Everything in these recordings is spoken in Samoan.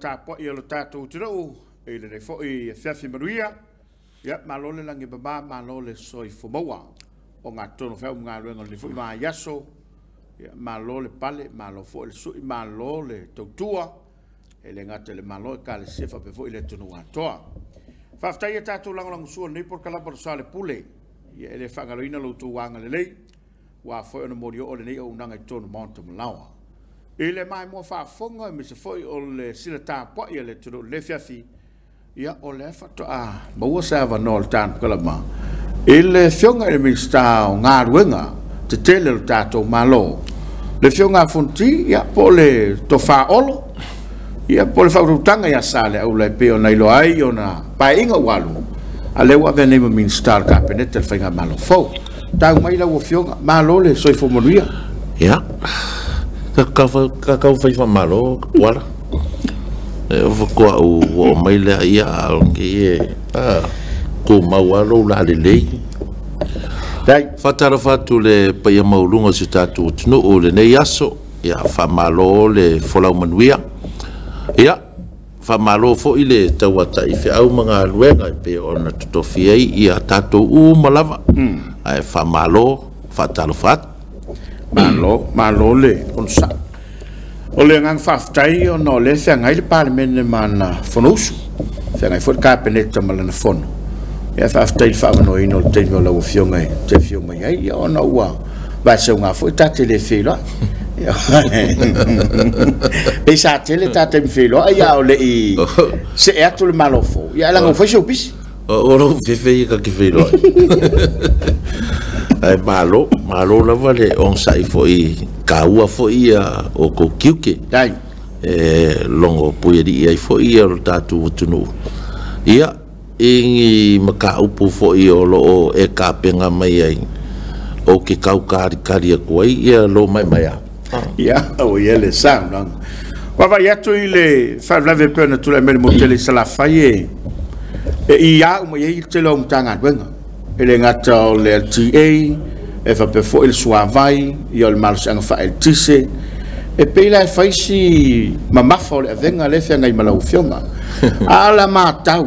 tapuai a lo tatou atunuu i lenei foi afiafi manuia. Ia, malo le lagi e mama, malo le soifua maua o gatotonu o feau ma galuega o lenei foi vaiaso. Ia, malo le pale, malo foi le sui, malo le tautua, e le gata i le Malo, Ekalesia faapea foi le atunuu atoa. Faafetai ia tatou lagolagosua i lenei polokalame o le Soalepule. Ia, e le faagaloina lo outou agalelei, ua foi ona molioo lenei auaunaga i totonu o Maota ma Laoa. I le maimoa faafofoga aemaise foi o le sila tapuai a le atunuu i lenei afiafi, ia o lea faatoa maua se avanoa o le Tanu i le Afioga i le Minisita o Galuega Tetele o le tatou Malo, le Afioga a Fonoti, ia po o le Tofa Olo, ia po o le faautautaga ia Saleaula e pei ona iloa ai ona paeaiga ua alu, a lea ua avea nei ma Minisita o le Kapeneta i le Faigamalo fou. Tau mai lau Afioga, malo le soifua manuia. Ia, kakau fai faamalo Tuala. E faatoa ou oo mai lea ia a o lenei e tumau lava lou lalelei. Dai. Faatalofa atu i le paia maualuga o si o tatou atunuu i lenei aso. Ia, faamalo le folau manuia. Ia, faamalo foi le tauatai feau ma galuega e pei ona totofi ai ia tatou uma lava. Ae faamalo, faatalofa atu. Malo, malo le onosai. O le agaga faafetai ona o lea e feagai le Palemene ma ana Fonousu, feagai foi le Kapeneta ma lana Fono. Ia, faafetai i le faaavanoaina o le taimi o lau Afioga e te afio mai ai, ia ona ua vaeseuga foi ta te le feiloai. Pei sa tele ta taimi feiloai a o le i see atu le Malo fou, ia ae leaga ua fai si ou pisi. O lou fefe ia ta te feiloai. Ae malo, malo lava le onosai foi, taua foi ia outou tiute. Dai. E logo puialii ai foi ia lo tatou atunuu. Ia, i ni mataupu foi o lo o e tapena mai ai, ou te tau talitali atu ai ia lou maemaea. Ia, ua i ai le saunoaga. Vaavaai atu i le faalavelave e pei ona tulai mai le motu tele i Salafai e ia uma i ai le tele o Matagaluega. E le gata o le LTA, e faapea foi le suavai, ia o le malosiaga faaeletise. E pei la e fai si mamafa o le avega lea e feagai ma lau Afioga. A o la matau,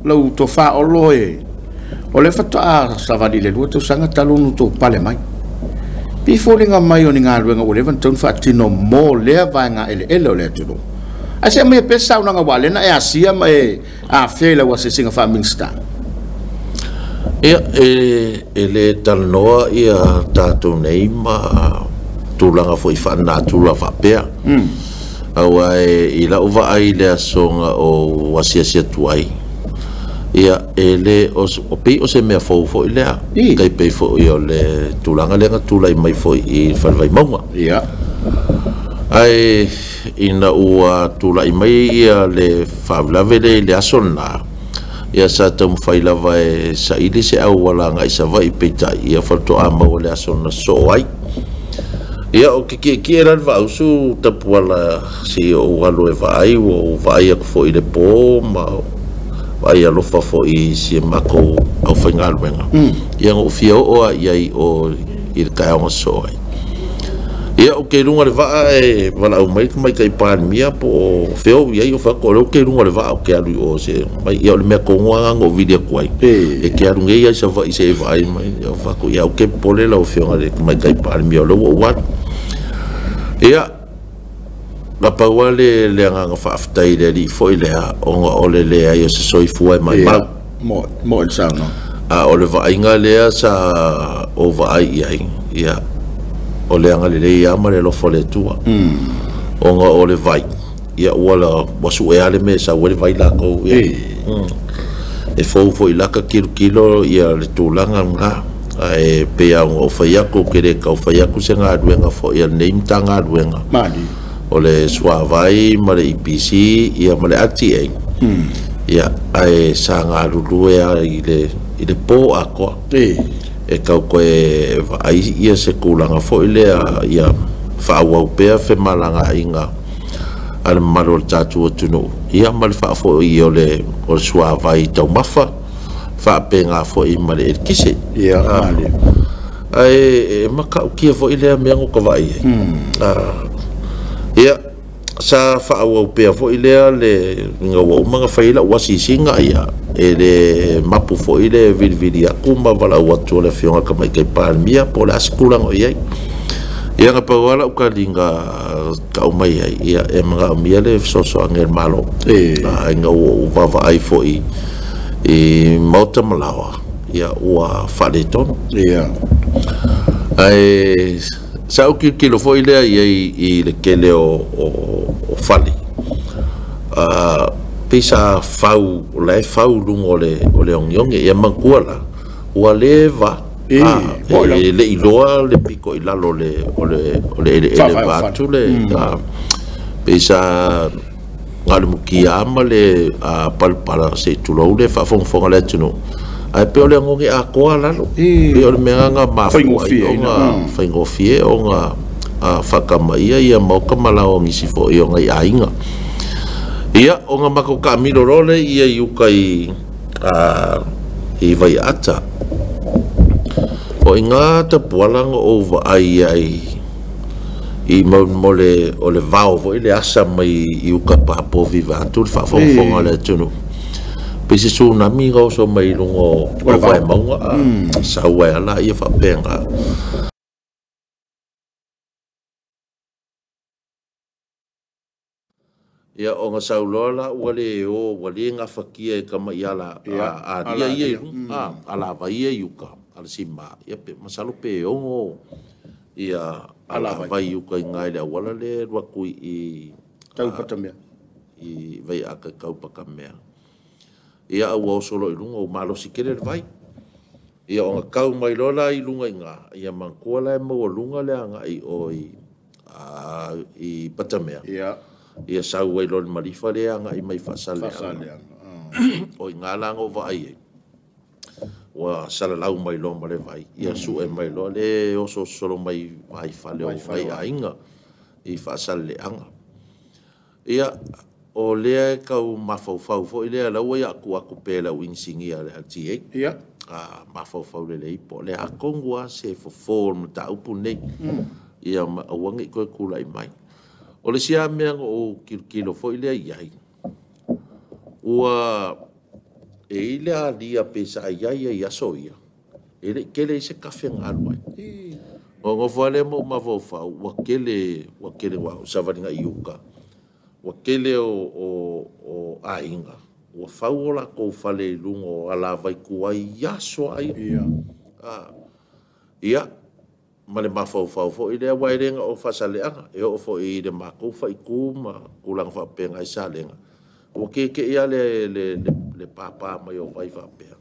lau Tofa Olo e, o lea faatoa savali i le 2 tausaga talu ona outou pale mai. Pei foliga mai o ni galuega ua leva ona tatau ona faatino mo lea vaega eleele o le atunuu. Ae se aumai pea se saunoaga aua o lea na e asia ma e afea i lau asiasiga faa-Minisita. Ia, e le talanoa ia tatou nei ma tulaga foi faalenatura faapea. Aua e i lau vaai i le aso na ou asiasi atu ai, ia e le o pei o se mea fou foi lea. Tai pei foi o le tulaga lea na tulai mai foi i le Fale Vaimauga. Ia. Ae ina ua tulai mai ia le faalavelave lea i le aso lena, ia sa taumafai lava e saili se auala agai i Savaii, peitai ia faatoa maua le aso na sosoo ai. Ia, o ke kiekie la le vaausu tapuala se i ou alu e vaai, ua ou vaai atu foi i le po ma vaai alofa foi i si a matou aufaigaluega. Ia na ou fia oo lava i ai o i le taeao na sosoo ai. Ia, ou te i luga o le vaa e valaau mai le tamaitai Palemia po o fea o i ai, ou fai atu, o lea ou te i luga o le vaa ou te alu i o se mai. Ia, o le mea tonu lava lena na ou vili atu ai. E te alu nei lava i Savaii se i vaai mai. Ia, ou fai atu, ia, ou te popole lau Afioga i le tamaitai Palemia, o lea ua ou alu. Ia, na pau lava le agaga faafetai i le alii foi lea, ona o le leai o se soifua e maumau. Ia, mo le saunoaga. A o le vaaiga lea sa ou vaai i ai, ia, o le agalelei lava ma le alofa o le Atua. Ona o le vai, ia ua sue lava le mea e sau ai le vai latou. Ia. E fou foi i laka tilotilo ia le tulaga lena. Ae pei lava ona ou fai atu, ou te le tau fai atu se galuega foi a lenei Matagaluega. Mali. O le suavai ma le EPC ia ma le LTA. Ia, ae sa galulue lava i le po atoa. E tau toe vaai ia se tulaga foi lea ia faaauau pea femalagaaiga a le mamalu o le tatou atunuu, ia ma le faafoi o le suavai taumafa, faapena foi ma le eletise. Ia, mali. Ae e matautia foi lea mea na ou vaai ai. Ia, Sa faaauau pea foi lea le uiga ua uma ona fai ai lau asiasiga, ia, e le mapu foi le vilivili atu ma valaau atu o le Afioga i le Tamaitai Palemia po o le a se tulaga o i ai. Ia na pau lava lau taliga tau mai ai, ia, e manaomia le fesoasoani a le Malo. Ina ua ou vaavaai foi i maota ma laoa, ia, ua faaletonu. Ae sa ou tilotilo foi lea i ai i le tele o fale, pei sa fau, o la e fau i luga o le ogeoge. Ia manatua la, ua leva, e le i iloa le pito i lalo o le eleele vaeatu le, pei sa na o le mutia ma le palapala se i tulou le faafogafoga a le atunuu, ae pei o le oneone atoa lalo. Pei o le mea lena na mafua ai ona faigofie ona faatamaia ia maota ma laoa o nisi foi o nai aiga. Ia, ona matou taamilo loa lea i uta i Vaiaata. O i ina tapuala na ou vaai ai i mo le o le vao foi le asa mai i uta papovi vaeatu le faafogafoga a le atunuu. Pei se tsunami na oso mai i luga o Vaimauga, sau ai lava ia faapena. Ia ona sau loa la ua le o, ua le gafatia e tamai ala alia ia i luga, alavai ia i uta, alasima, ia pe masalo pe 6 ia alavai i uta i ina i le auala lea e alu atu i Taupatamea. I Vaiaata i Taupatamea. Ia a ua oso loa i luga ua malosi tele le vai. Ia ona tau mai loa la i luga i ina, ia manatua la e maualuga le agai o i Patamea. Ia sau ai loa le malifa lea agai mai Faasalelega. O i ina la na ou vaai ai, ua salalau mai loa ma le vai, ia sue mai loa le oso solo mai vaifale o nai aiga i Faasalelega. Ia, o lea e tau mafaufau foi lea, la ua ia atu atu pea i lau inisinia a le LTA. Mafaufau lelei po o le a tonu lava se fofo o le mataupu lenei. Ia ma aua ne i toe tulai mai. O le isi lava mea na ou tilotilo foi lea i ai, ua e i ai le alia pei sa i ai i aso ia, e le i tele ai se kafe na alu ai. Ona nofo lava lea ma ou mafaufau, ua tele, ua tele ua savaliga i uta, ua tele o aiga, ua fau o latou fale i luga o alavai tuai i aso lava ia. Ia, ma le mafaufau foi lea, aua e le na o Faasaleleaga, e oo foi i le matou faaitu ma tulaga faapena i Salega, ua tietie lava le papa mai o vai faapea.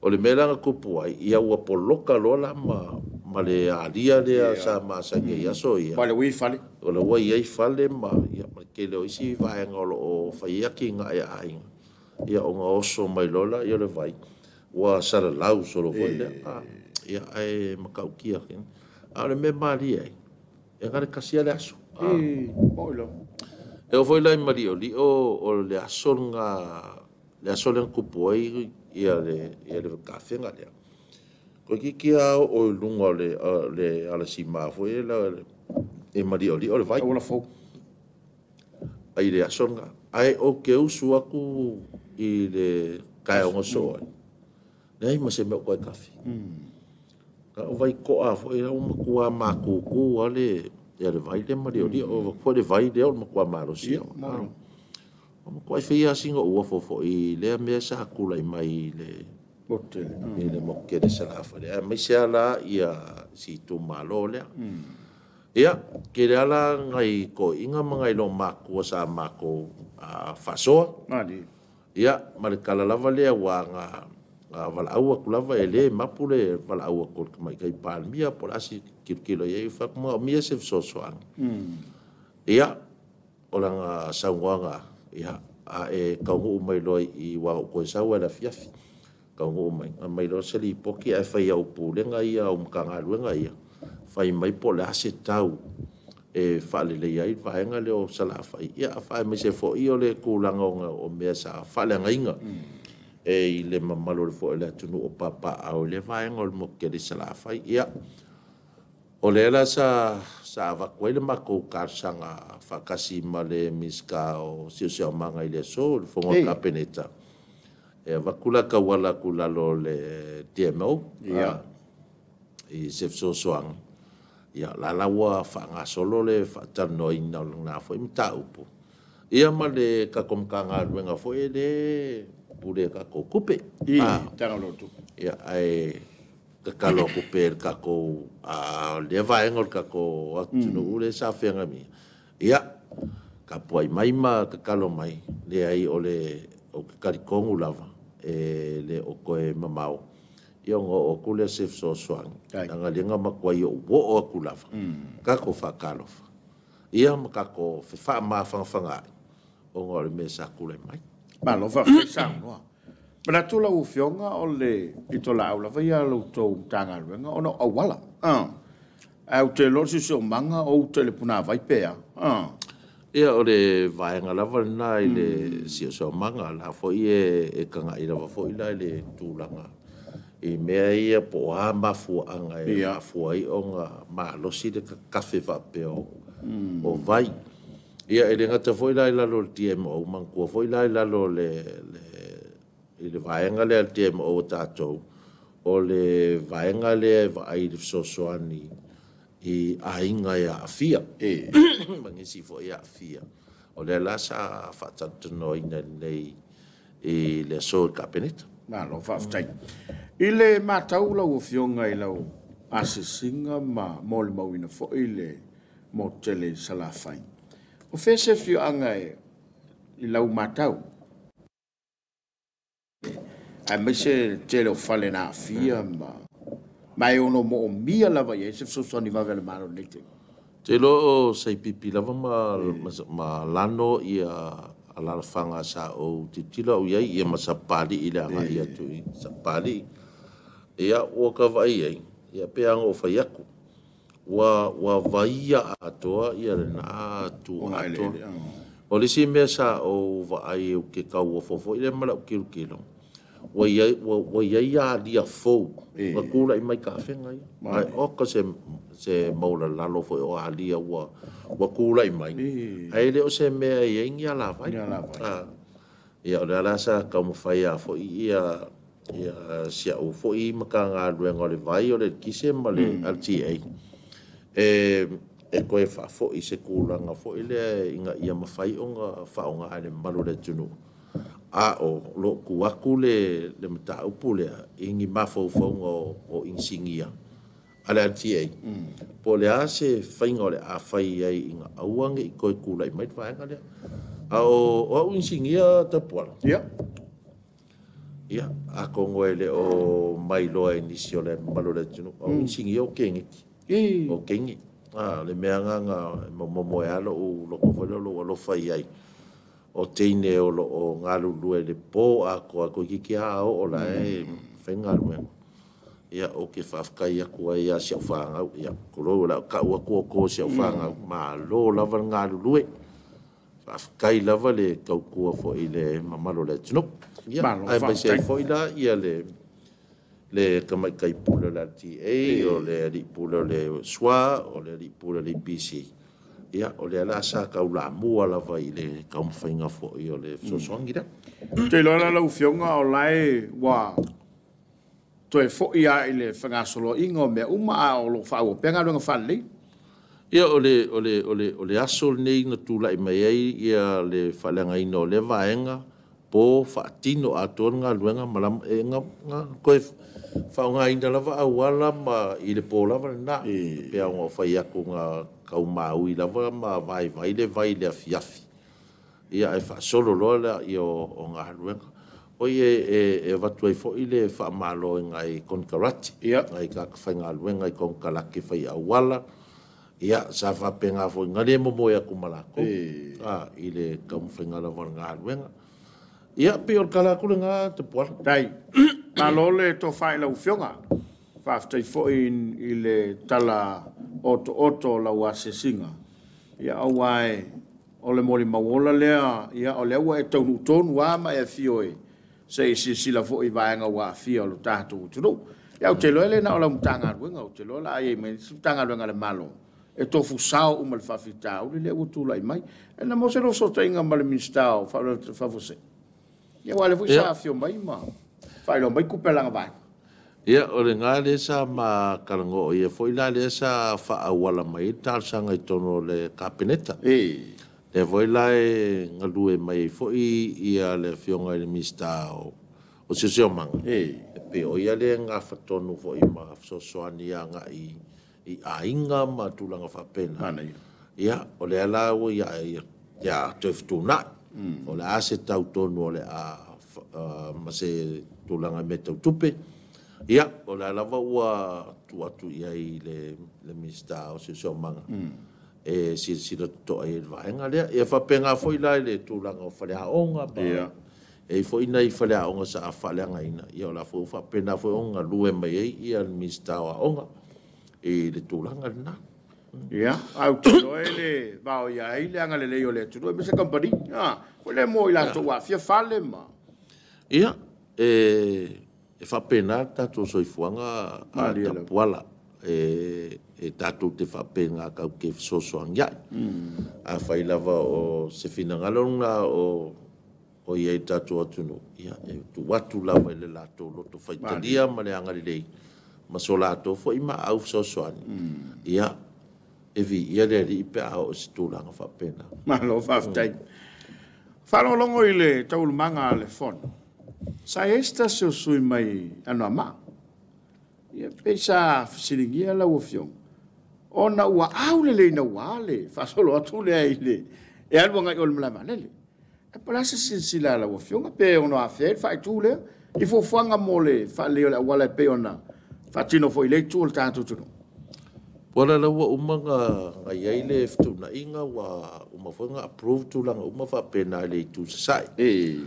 O le mea la na tupu ai, ia ua poloka loa la ma le alia lea sa masani ai i aso ia. Ma le ua i ai fale. O la ua i ai fale ma, ia, ma le tele o isi vaega o lo o fai ai atinae a aiga. Ia ona oso mai loa la o le vai, ua salalau solo foi lea. Ia, ae matautia. A o le mea malie ai, e na o le tasi lava le aso. E oo foi la i Maliolio o le aso lena, le aso lea na tupu ai ia le tafega lea. Toeitiiti lava oo i luga o le alasima foi lea e Maliolio le vai. Auala fou. Ai le aso lena. Ae ou te usu atu i le taeaoga soo ai, leai ma se mea o toe kafe. O vai toa foi la ua matua matutu lava le vai lea Maliolio. O foi le vai lea o le matua malosi. O matua faia lava sina uafo foi i lea mea sa tulai mai i le motu tele Salafai. Aemaise lava la ia si itumalo lea. Ia, tele lava la nai toeaiina ma nai lomatua sa matou faasoa. Ia, ma le tala lava lea ua na valaau atu lava, e le mapu le valaau atu o le Tamaitai Palemia po o le a se tilotilo i ai, fai atu manaomia se fesoasoani. Ia, o lana saunoaga, ia, a e taunuu mai loa i aua na ou toe sau lava i le afiafi, taunuu mai, aumai loa se lipoti ae fai au pulega ia au Matagaluega ia, fai mai po o le a se tau e faaleleia ai le vaega lea o Salafai, ia aemaise foi o le tulaga o mea sa faaleagaina e i le mamalu foi o le atunuu o papaaao i lea vaega o le motu tele i Salafai. Ia, O lea la sa avatu ai le matou talosaga faatasi ma le Minisita o Siosiomaga i le aso, le fono a le Kapeneta, e avatu la tauala atu i lalo o le DMO i se fesoasoani. Ia la la ua faagasolo le faatalanoaina o lena foi mataupu, ia ma le tatou Matagaluega foi e pule tatou tupe. Ia ae tatalo atu pea i le tatou lea vaega o le tatou atunuu lea sa feagai nei, ia tapuai mai ma tatalo mai, leai o le ou te talitonu lava e le o toe mamao ia ona oo atu lea o se fesoasoani, leaga lea na matuai ou oo atu lava, tatou faatalofa, ia ma tatou fefaamafanafanaai ona o le mea sa tulai mai. Malo faafetai saunoa. Manatu lau Afioga o le pitolaau lava ia a la outou Matagaluega ona o auala. Ae ou te iloa o le siosiomaga o uta i le punavai pe a. Ia o le vaega lava lena i le siosiomaga, la foi e tagai lava foi la i le tulaga i mea ia po o a mafuaaga e mafua ai ona malosi le tatafe faapea o vai. Ia e le gata foi la i lalo o le DMO, manatua foi la i lalo o le i le vaega lea a le DMO a tatou, o le vaega lea e vaai i le fesoasoani i aiga e aafia, ma nisi foi e aafia. O lea la sa faatalatalanoaina nei i le aso i le Kapeneta. Malo faafetai. I le matau lau Afioga i lau asiasiga ma molimauina foi le motu tele i Salafai, o fea se afioaga i lau matau, aemaise le tele o fale na aafia ma e ono moomia lava i ai se fesoasoani vave a le Malo i lenei taimi? Te iloa o Saipipi lava ma Lano ia alalafaga sa ou tilotilo au i ai, ia ma Sapapalii i le agai atu i Sapapalii. Ia ua ka vaai ai, ia pe ana ou fai atu, ua vaia atoa ia lena tu atoa. O le isi mea sa ou vaai ou te tauofo foi lea ma lau tilotilo, ua iai alia fou, ua tulai mai tafega ia. Ae oka se maulalalo foi o alia ua tulai mai, ae le o se mea e iai ni alavai. Ia o lea la sa taumafai a foi ia si au foi Matagaluega o le Vai, o le Eletise ma le LTA, e toe faafoi se tulaga foi lea ina ia mafai ona faaaoga e le mamalu o le atunuu. A o loo tuu atu le mataupu lea i ni mafaufauga o inisinia a le LTA, po o le a se faiga o le a fai ai ina aua ne i toe tulai mai le vaega lea. A o au inisinia Tapuala, ia atonu e le o mailoa e nisi o le mamalu o le atunuu, au inisinia o keneti, o keni. Le mea agaga momomo e alo u loko foi lea o lou alofa i ai, o teine o loo galulue le po atoa toeitiiti lava oo la e faigaluega. Ia ou te faafetai atu ai ia si au fanau, ia tulou o le a tau atu o outou si au fanau, malo lava le galulue, faafetai lava le tautua foi i le mamalu o le atunuu. Ia aemaise ai foi la ia le tamaitai pule o le LTA, o le alii pule o le SWA, o le alii pule o le EPC. Ia o lea la sa taulamua lava i le taumafaiga foi o le fesoasoani lea. Ou te iloa la lau Afioga o la e ua toe foi lava i le fegasoloaiga o mea uma, a o lo o faaauau pea galuega faalelei. Ia o le aso lenei na tulai mai ai ia le faaleagaina o lea vaega, po faatino atoa le galuega ma na toe faaaogaina lava auala ma i le po lava lena. Pe ona o fai atu na taumaui lava ma vaivai le vai i le afiafi, ia ae faasolo loa lea ia o galuega. O ia e avatu ai foi le faamalo i nai konekarate, nai tagata faigaluega i konekarate fai auala, ia sa faapena foi na le momoe atu ma latou i le taumafaiga lava o le galuega. Ia pei o le tala atu lena Tapuala. Tai, malo le tofa i lau Afioga. Faafetai foi i le tala otooto o lau asiasiga. Ia aua e o le molimau ola lea, ia o lea ua e taunuu tonu lava ma e afio e se i silasila foi i vaega ua aafia o le tatou atunuu. Ia ou te iloa e le na o lau Matagaluega, ou te iloa o le a i ai ma isi Matagaluega a le Malo e tofusao uma i le faafitauli lea ua tulai mai. E na maua se fesootaiga ma le Minisita o Faalavelave Faafuasei? Ia aua o lea foi sa afio mai ma faailoa mai tupe a lana vaega. Ia, o lena lea sa ma talanoa, o ia foi la lea sa faaauala mai ai le talosaga i totonu o le Kapeneta. Lea foi la e galue mai ai foi ia le Afioga i le Minisita o Siosiomaga, e pei o ia lea e nafa tonu foi ma fesoasoani agai i aiga ma tulaga faapena. Ia, o lea la ua ia toe fetuunai, o le a se tau tonu o le a ma se tulaga i mea tau tupe. Ia, o lea lava ua tuu atu i ai i le Minisita o Siosiomaga e silasila totoa i ai i le vaega lea. Ia faapena foi la i le tulaga o faleaoga, e i ai foi nai faleaoga sa faaleagaina, ia o la foi ua faapena foi ona galue mai ai ia le Minisita o Aoga i le tulaga lena. Ia, ae ou te iloa e le vaoia ai le agalelei o le atunuu, aemaise kamupani, foi lea mo i latou ua aafia fale ma... Ia, e faapena le tatou soifuaga tapuala, e tatou te faapena tatou te fesoasoani ai. Afai lava o se finagalo lena o i ai le tatou atunuu, ia e tuu atu lava i le latou loto faitalia ma le agalelei ma so latou foi maau fesoasoani, ia e viia le Alii pe a oo i se tulaga faapena. Malo faafetai. Faalogologo i le taualumaga a le Fono, sa i ai se tasi o sui usufono mai Anoamaa, ia pei sa fesiligia lau Afioga, ona ua aulelei naua le faasolo atu lea i le e alu agai i o i le malae vaalele. Ae po o le a se silasila a lau Afioga pe ono afea ai le faaitu lea i fuafuaga mo le faaleleia o le auala e pei ona faatino foi i lea itu o le tatou atunuu. Puala la ua uma ona i ai le fetuunaiga, ua uma foi ona approve tulaga uma faapena i le itu i Sasae.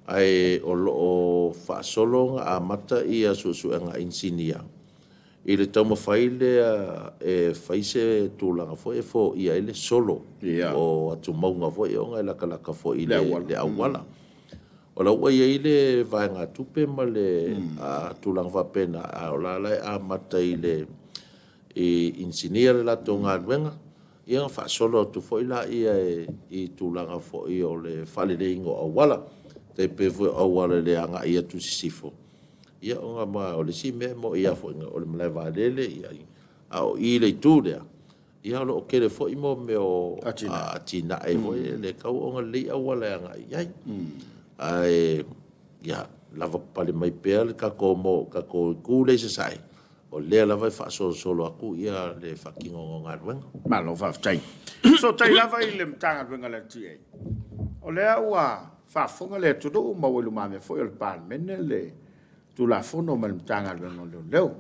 Ae o lo o faasolo ona amata ia suesuega a inisinia i le taumafai lea e fai se tulaga foi e foia ai le solo o atumauga foi ona e latalata foi i le auala. O la ua i ai le vaegatupe ma le tulaga faapena, a o la e amata i le inisinia le latou galuega, ia ona faasolo atu foi lea i tulaga foi o le faaleleiga o auala. Tai pei foi o auala i le agai atu i sisifo, ia ona o le isi mea moni lava foi o le malae vaalele, a o i le itu lea, ia o lo o tele foi mo mea o atinae foi e tatau ona lelei auala e agai i ai. Ae ia lavapapale mai pea le tatou itu lea i Sasae, o lea lava e faasolosolo atu ia le faatinoga o galuega. Malo faafetai. Fesootai lava i le Matagaluega a le LTA, o lea ua faafofoga le atunuu ma ua i lumamea foi o le Palemene le Tulafono ma le Matagaluega o Leoleo.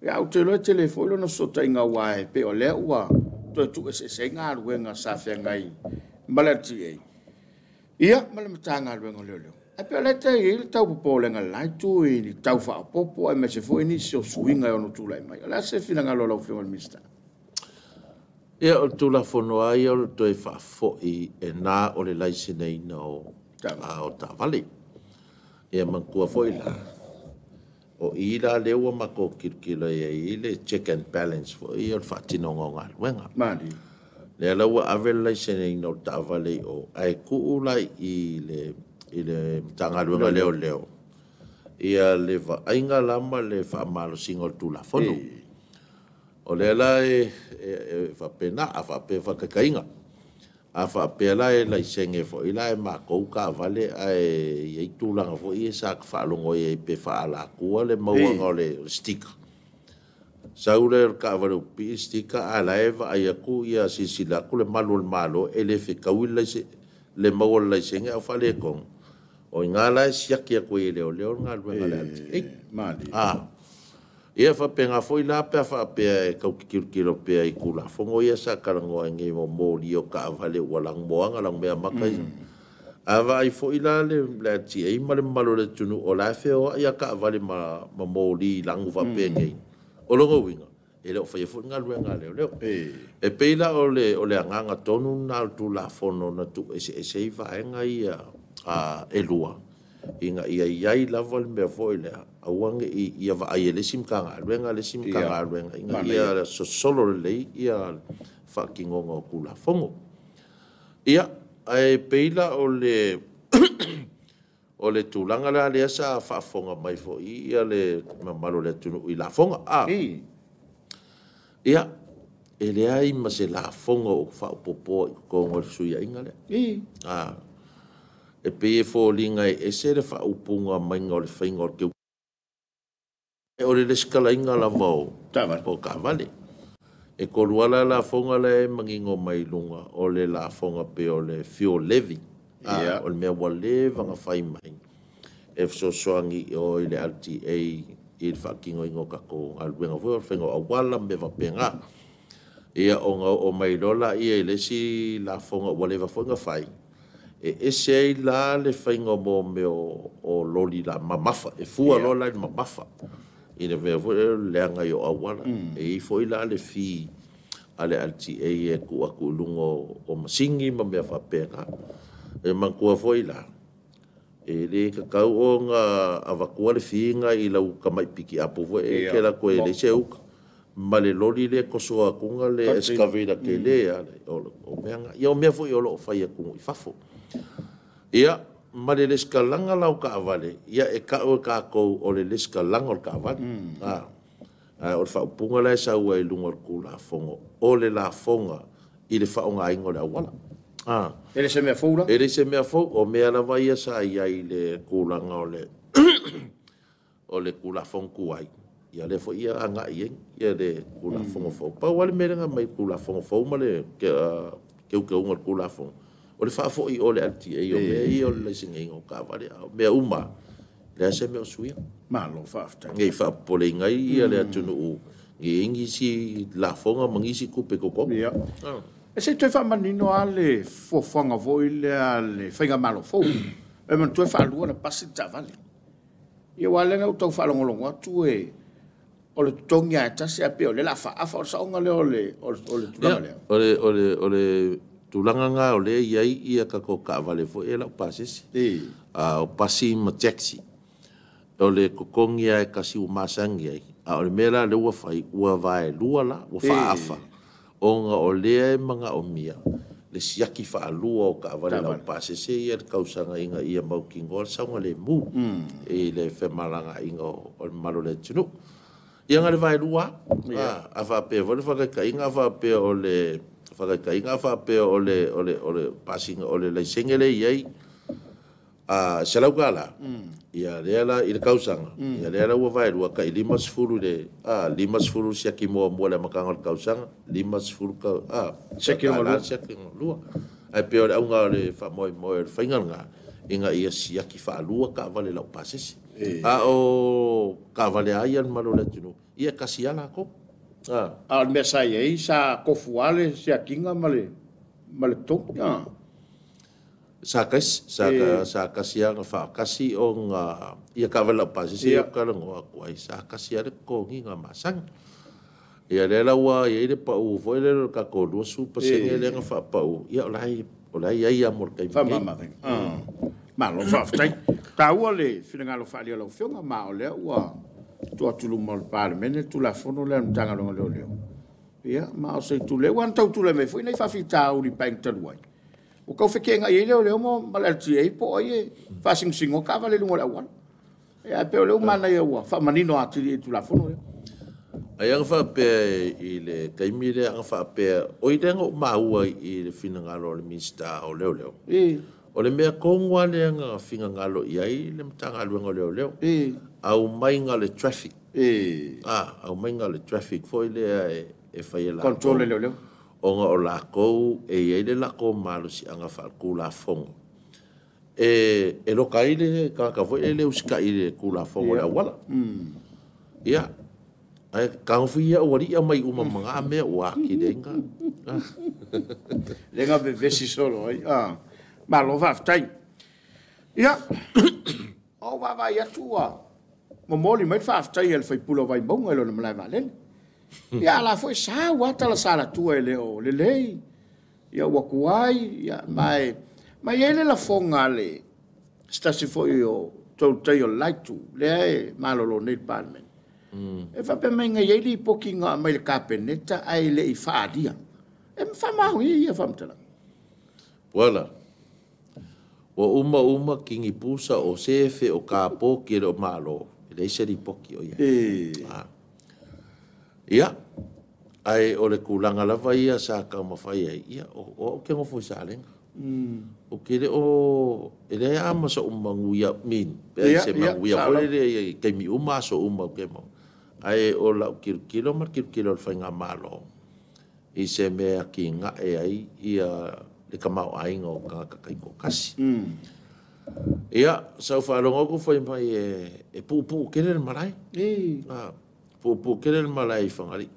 Ia, ou te iloa e tele foi lona fesootaiga aua e pei o lea ua toe tuueseese ai galuega sa feagai ma le LTA, ia ma le Matagaluega o Leoleo. Ae pei o lea e tau i ai le tau popolega i le la itu i le tau faaopoopo aemaise foi nisi o suiga e ono tulai mai. O le a se finagalo o lau Afioga i le Minisita? Ia, o le Tulafono lava ia o le toe faafoi e na o le laiseneina o taavale. Ia manatua foi la, o i la lea ua matou tilotilo i ai i le check and balance foi o le faatinoga o galuega. Lea la ua ave le laiseneina o le taavale i o, ae tuu la i le Matagaluega o Leoleo ia le vaaiga la ma le faamalosiga o le Tulafono. O lea la e faapena, a faapea faataitaiga, a faapea la e laisene foi la e matou taavale ae i ai tulaga foi ia sa faalogo i ai pe faaalatua le mauaga o le sticker. Sau lea o le taavale ua pipii le sticker ae la e vaai atu ia silasila atu le malu o le Malo e le fetaui le maua o le laisene ae ua faaletonu. O i ina la e siaki atu ai e leoleo le galuega a le LTA. Ia faapena foi la pe a faapea e tau tilotilo pea i Tulafono ia sa talanoa ai nei mo moli o taavale ua lanumoana lanumeamata. A vaai foi la le LTA ma le mamalu o le atunuu o la e feoai a taavale ma moli lanu faapenei. O lona uiga, e le o faia foi le galuega a leoleo. E pei la o le agaga tonu lena o le Tulafono na tuueseese ai vaega ia e lua, Ina ia iai lava le mea foi lea aua nei ia vaai e le isi Matagaluega le isi Matagaluega ina ia sosolo lelei ia faatinoga o Tulafono. Ia, ae pei la o le o le tulaga la lea sa faafofoga mai foi ia le mamalu o le atunuu i lafoga. Ia, e leai ma se lafoga o faaopoopoa i totonu o le fesuiaiga lea. E pei e foliga e ese le faaupuga maiga o le faiga o le o le lesitalaina lava o taavale. E tolu lava la lafoga la e manino mai luga o le lafoga pei o le fuel levy. O le mea ua leva ona fai mai e fesoasoani i o i le LTA i le faatinoina o tatou galuega foi o le faiga o auala ma mea faapena. Ia ona oo mai loa lea i le isi lafoga ua leva foi ona fai, e ese ai la le faiga o mea o loli la mamafa, e fua loa la i le mamafa i le mea foi lea o le leaga o auala. E i ai foi la le fee a le LTA e tuu atu i luga o masini ma mea faapena. E manatua foi la, e le tatau ona avatua le fee na i lau tamai pikiapu foi e te alu atu ai e leai se uta, ma le loli lea e toso atuga le excavator tele o mea na. Ia o mea foi o lo o fai atu i fafo. Ia, ma le lesitalaga la o taavale, ia e tau e tatou o le lesitalaga o le taavale. O le faaupuga la e sau ai i luga o le Tulafono, o le lafoga i le faaaogaina o le auala. E le se mea fou la? E le se mea fou, o mea lava ia sa i ai i le tulaga o le o le Tulafono tuai, ia lea foi ia agai i ai ia le Tulafono fou. Pau lava le mea lea na aumai i le Tulafono fou ma le teuteuga o le Tulafono, o le faafoi o le LTA o mea ia o le laiseneina o taavale, a o mea uma, leai se mea o suia. Malo faafetai. Nei faapopoleina ai ia le atunuu i ai nisi lafoga ma nisi tupe totonu. Ia. E se i toe faamanino lava le fuafuaga foi lea a le faigamalo fou. E manatua e faalua ona pasi le taavale. Ia aua o lea na ou tau faalogologo atu e o le totogi lava e tasi ae pei o lea o le a faaafa. O le saoga lea o le tulaga lea? O le tulaga lena o lea e i ai ia tatou taavale foi ia laupasese. O pasi ma taxi. O le totogi lava e tasi ua masani ai, a o le mea la lea ua fai, ua vaelua la, ua faaafa, ona o lea e manaomia le siaki faalua o taavale laupasese ia i le tausaga ina ia mautinoa le saogalemu i le femalagaaiga o le mamalu o le atunuu. Ia na o le vaelua lava. A faapea foi le faataitaiga, a faapea o le faataitaiga, a faapea o le pasiga o le laisene lea e i ai, $100, ia lea la i le tausaga, ia lea la ua vaelua tai 50 le 50 siaki muamua i le amataga o le tausaga, 50 siaki lona lua. Siaki lona lua. Ae pei o le auga o le faamoemoe o le faiga lena, ina ia siaki faalua taavale laupasese. A o taavale a ia le mamalu o le atunuu, ia e tasi lava latou. A o le mea sa i ai, sa tofu lava le siakiga ma le totogi. Sa tasi, sa tasi lava na faatasi ona ia taavale laupasese ia ou talanoa atu ai, sa tasi lava le totogiga masani. Ia lea la ua i ai le pau foi lea o le tatou 20% lea na faapau, ia o la e i ai lava mo le taimi nei. Faamama-avega. Malo faafetai. Taua le finagalo faaalia o lau Afioga, ma o lea ua tuu atu i luma o le Palemene le Tulafono lea a le Matagaluega o Leoleo. Ia, ma o se itu lelei. Ua na tau tulai mai foi nai faafitauli i le Paeaiga talu ai, ua tau feteenai ai leoleo ma le LTA po o ai e faasinosinoa taavale i luga o le auala. Ia, ae pei o lea ua manaia ua faamanino atili i le Tulafono lea. Ai ana faapea i le taimi lea, ana faapea, oi lea na ou maua i le finagalo o le Minisita o Leoleo. O le mea tonu lava lea na finagalo i ai le Matagaluega o Leoleo. Aumaiga o le traffic. Aumaiga o le traffic foi lea e fai e latou. Control e leoleo. Ona o latou e i ai le latou malosiaga faaletulafono. E loka ai le tagata foi e le usitai i le Tulafono o le auala. Ia, ae tagofi ia aualii mai uma ma ngā mea ua atili ai ngā. Le ngā vevesi solo ai. Malo faafetai. Ia, o vaavaai atu ua momoli mai le faafetai a le sui usufono o Vaimauga i lona malae vaalele. Ia, a la foi sa ua tala salatua e le o lelei. Ia ua tuai, ia, ma e i ai le lafoga a le Se tasi foi o tou o laitu, lea e malolo nei le Palemene. E faapea mai ngai ai lipoti na aumai le Kapeneta ae le i faalia. E faamaonia ia faamatalaga. Wala. Ua uma uma kingi pusa o sefe o kapo ki le o malo. E leai se lipoti o ia. Ia, ai o le kulaga lava ia sa taumafai ai, ia o au ke ngofo i Salega. O ke le o e le ama sa umanguia min pe se manguia foi le i taimi uma aso uma ke mau. Ai o lau kilokilo ma kilokilo o le faigamalo i se mea ki nga'e ai ia le tamaoaiga o tagata taitoatasi. Ia, sa ou faalogo atu fai mai e puupuu tele le malae. Puupuu tele le malae i Fagalii.